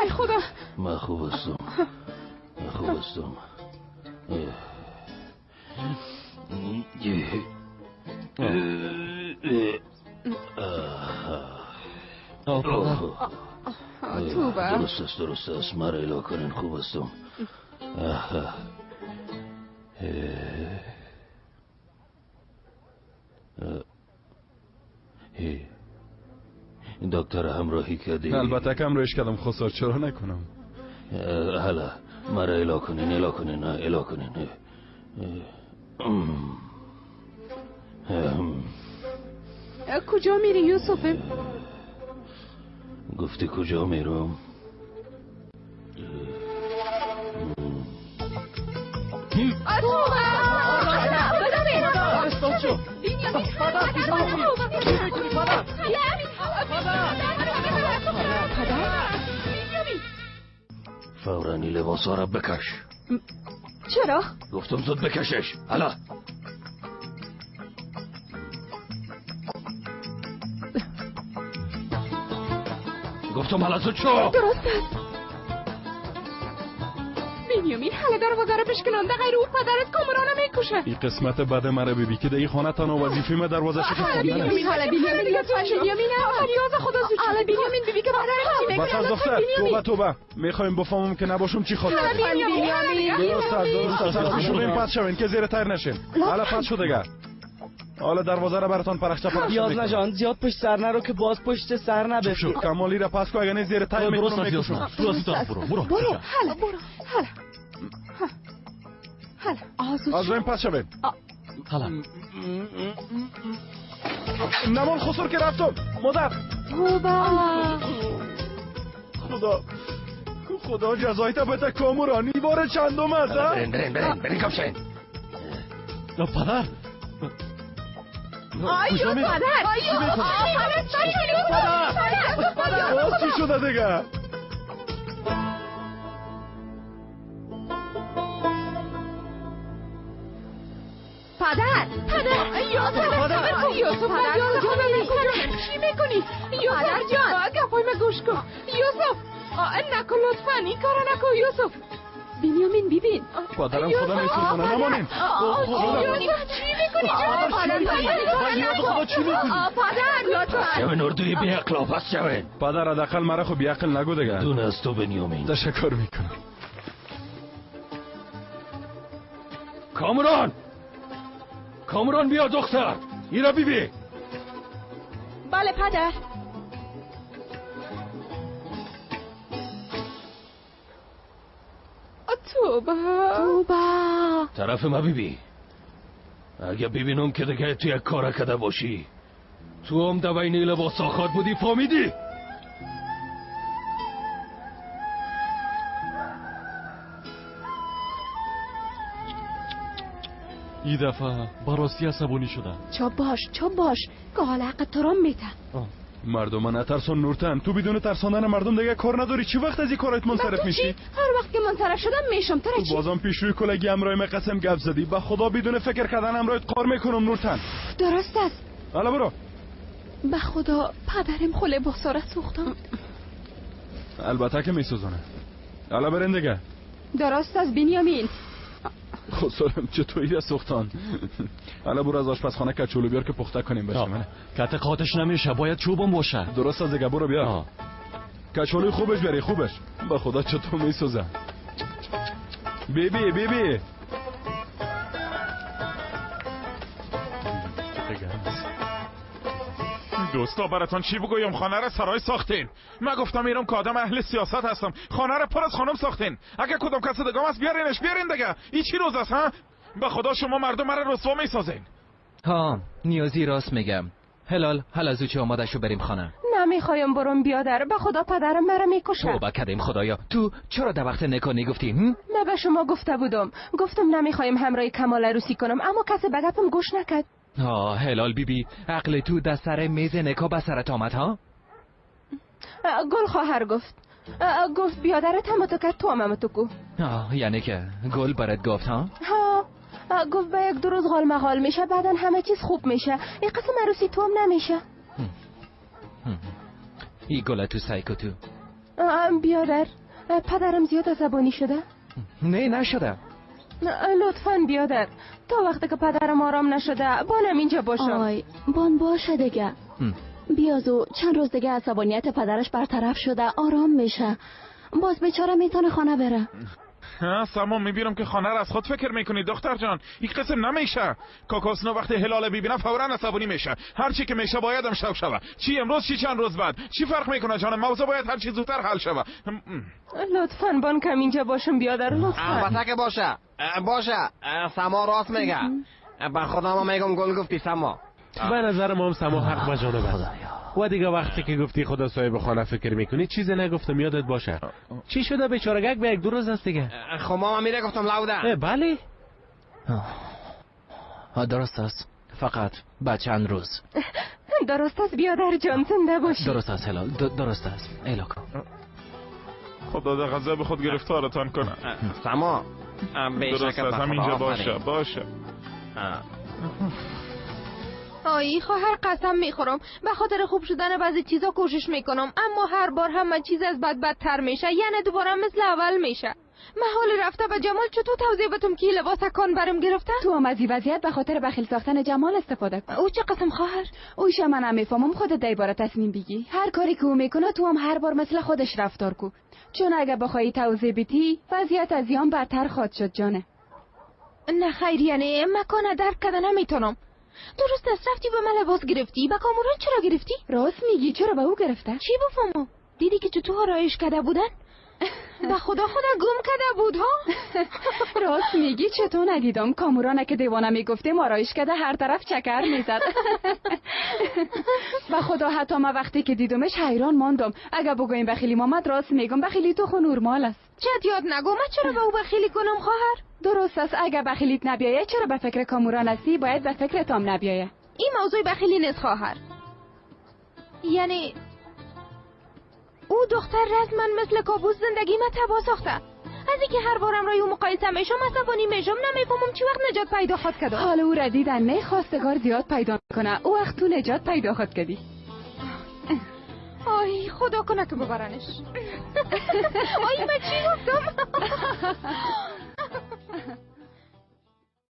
آی خدا. من خوب هستم، من خوب هستم. درست است، درست است. مرا الا کنین، خوب هستم. دکتر همراهی کردی؟ البته که همراهیش کردم خسار، چرا نکنم؟ حالا مرا الا کنین، الا کنین، الا کنین. کجا میری یوسف؟ گفتی کجا میرم؟ فورا لباسا را بکش. چرا؟ گفتم زود بکشش. حالا گفتم حالا زود شو. درست است. بنیامین حالا دروازه را بشکنانده غیر او پدرت کامرانه میکشه. این قسمت بد مرا ببی که در این خانه تنها وظیفه ما دروازه شکستاندن است. حالا بنیامین لطفاً بنیامین نیاز خدا زود. حالا بنیامین ببی که پدرت چی میکنه. بس از دختر توبه توبه میخوایم بفهمم که نباشم چی خواهد. درست است درست است. شما پس شوین که زیر تیر نشین. حالا پس شو دیگه. حالا دروازه را براتون پرخچه پرخچه. یازنه جان زیاد پشت سر نرو که باز پشت سر نبفتی. کمالی را پس کو اگه نه زیر تای میکنم میکشم. درست برو برو برو. حالا برو حالا حالا از این پس شوین. حالا نمان خسر که رفتم مادر. توبه خدا خدا جزایت بده کامورانی بار چندم است. برین برین برین برین کپشین. پدر آیو پدر آیو پدر باز چی شده دیگه؟ پدر پدر یوسف یوسف پدر چی میکنی؟ پدر جان گپای من گوش کن. یوسف نکن لطفا این کارو نکن یوسف. بنیامین ببین پدرم خدا میسوزونه نمانین. چی میکنی جان؟ پدر چی میکنی؟ پدر لطفا شوین اردوی بیعقل پس شوین. پدر حداقل مرا خو بیعقل نگو دیگه. دون از تو بنیامین. تشکر میکنم. کامران کامران بیا دختر ایرا بیبی. بله پدر. توبه توبه طرف ما بیبی. اگه ببینم که دیگه تو یک کار کده باشی تو هم دوینه لباس آخاد بودی فهمیدی؟ این دفعه براستی عصبانی شدم. چاپ باش چاپ باش که حال حق تو را میته. مردم نترسون نورتن. تو بدون ترساندن مردم دیگه کار نداری. چی وقت از این کارت منصرف میشی؟ هر وقت که منصرف شدم میشم. تو چی؟ بازم پیش روی کلگی همراه من قسم گپ زدی. به خدا بدون فکر کردن همراهت کار میکنم نورتن. درست است. حالا برو. به خدا پدرم خله باساره سوختم. البته که میسوزونه. حالا برین دیگه. درست است بنیامین. خسرم چطوری را سوختان. حالا برو از آشپزخانه کچولو بیار که پخته کنیم بچه من. کت قاتش نمیشه باید چوبم باشه. درست از دیگه برو بیار. کچولوی خوبش بیاری خوبش. به خدا چطور میسوزه. بیبی بیبی دوستا براتون چی بگویم؟ خانه را سرای ساختین. من گفتم میرم که آدم اهل سیاست هستم. خانه را پر از خانم ساختین. اگه کدام کس دیگه است بیارینش بیارین دیگه. این چی روز است ها؟ به خدا شما مردم مرا رسوا میسازین. ها نیازی راست میگم. هلال حالا زود چه آماده شو بریم خانه. نمیخوایم برم بیادر. به خدا پدرم مرا میکشه. توبه کردیم خدایا. تو چرا در وقت نکاح نگفتی؟ من به شما گفته بودم. گفتم نمیخوایم همراه کمال عروسی کنم اما کسی به گپم گوش نکرد. آه هلال بی بی عقل تو در سر میز نکاح به سرت آمد ها؟ گل خواهر گفت. گفت بیادرت هم تو کرد تو هم تو کو. یعنی که گل برات گفت ها؟ ها گفت به یک دو روز غال مغال میشه بعدا همه چیز خوب میشه. این قسم عروسی تو هم نمیشه. ای گل تو سایکو تو. بیادر پدرم زیاد عصبانی شده؟ نه نشده. لطفاً بیادر تا وقتی که پدرم آرام نشده بانم اینجا باشم. آی بان باشه دیگه. بیازو چند روز دیگه عصبانیت پدرش برطرف شده آرام میشه. باز بیچاره میتونه خانه بره. سما میبینم که خانه را از خود فکر میکنی دختر جان. این قسم نمیشه. کاکاسنو وقتی هلال ببینم فورا عصبانی میشه. هر چی که میشه بایدم شو شوه. چی امروز چی چند روز بعد چی فرق میکنه جان؟ موضوع باید هر چی زودتر حل شوه. لطفاً بان کم اینجا باشم بیادر لطفاً. البته که باشه باشه. سما راست میگه. به خدا ما میگم گل گفتی سما. به نظر ما هم سما حق به جانب است. و دیگه وقتی که گفتی خدا صاحب خانه فکر میکنی چیزی نگفتم یادت باشه. چی شده بیچارگک به یک دو روز است دیگه. خب ما میره گفتم لاوده. بله درست است. فقط بعد چند روز. درست است بیادر جان زنده باشی. درست است هلال درست است. ایلاکو خدا در غضب خود گرفتارتان کنه. سما درست است همینجا باشه باشه. آی خواهر قسم میخورم به خاطر خوب شدن بعضی چیزا کوشش میکنم اما هر بار همه چیز از بد بدتر میشه. یعنی دوباره مثل اول میشه. من حال رفته به جمال چطور توضیح بدم که لباس کان برم گرفته؟ تو هم از این وضعیت به خاطر بخیل ساختن جمال استفاده کن. او چه قسم خواهر؟ اوش من هم میفهمم، خودت در باره تصمیم بگی. هر کاری که او میکنه تو هم هر بار مثل خودش رفتار کو. چون اگه بخوای توضیح بدی وضعیت از یان بدتر خواهد شد جانه. نه خیر، یعنی مکان درک کرده نمیتونم. درست است، رفتی به من لباس گرفتی، به کاموران چرا گرفتی؟ راست میگی، چرا به او گرفته؟ چی بفهمم؟ دیدی که چطور آرایش کرده بودن؟ به خدا خدا گم کرده بود ها. راست میگی، چطور ندیدم؟ کاموران که دیوانه میگفتیم آرایش کرده هر طرف چکر میزد. به خدا حتی ما وقتی که دیدمش حیران ماندم. اگه بگویم بخیلی مامد راست میگم، بخیلی تو خو نورمال است. چت یاد نگو، من چرا به او بخیلی کنم خواهر؟ درست است، اگه بخیلیت نبیایه چرا به فکر کاموران هستی؟ باید به فکر تام نبیایه. این موضوع بخیلی نیست خواهر. یعنی او دختر رسما مثل کابوس زندگی ما تباه ساخته. از اینکه هر بارم رای او مقایسه میشم عصبانی میشم، نمیفهمم چی وقت نجات پیدا خواهد کرد. حال او را دیدن نه خواستگار زیاد پیدا کنه، او وقت تو نجات پیدا خواهد کردی. آی خدا کنه که ببرنش. آی من چی گفتم؟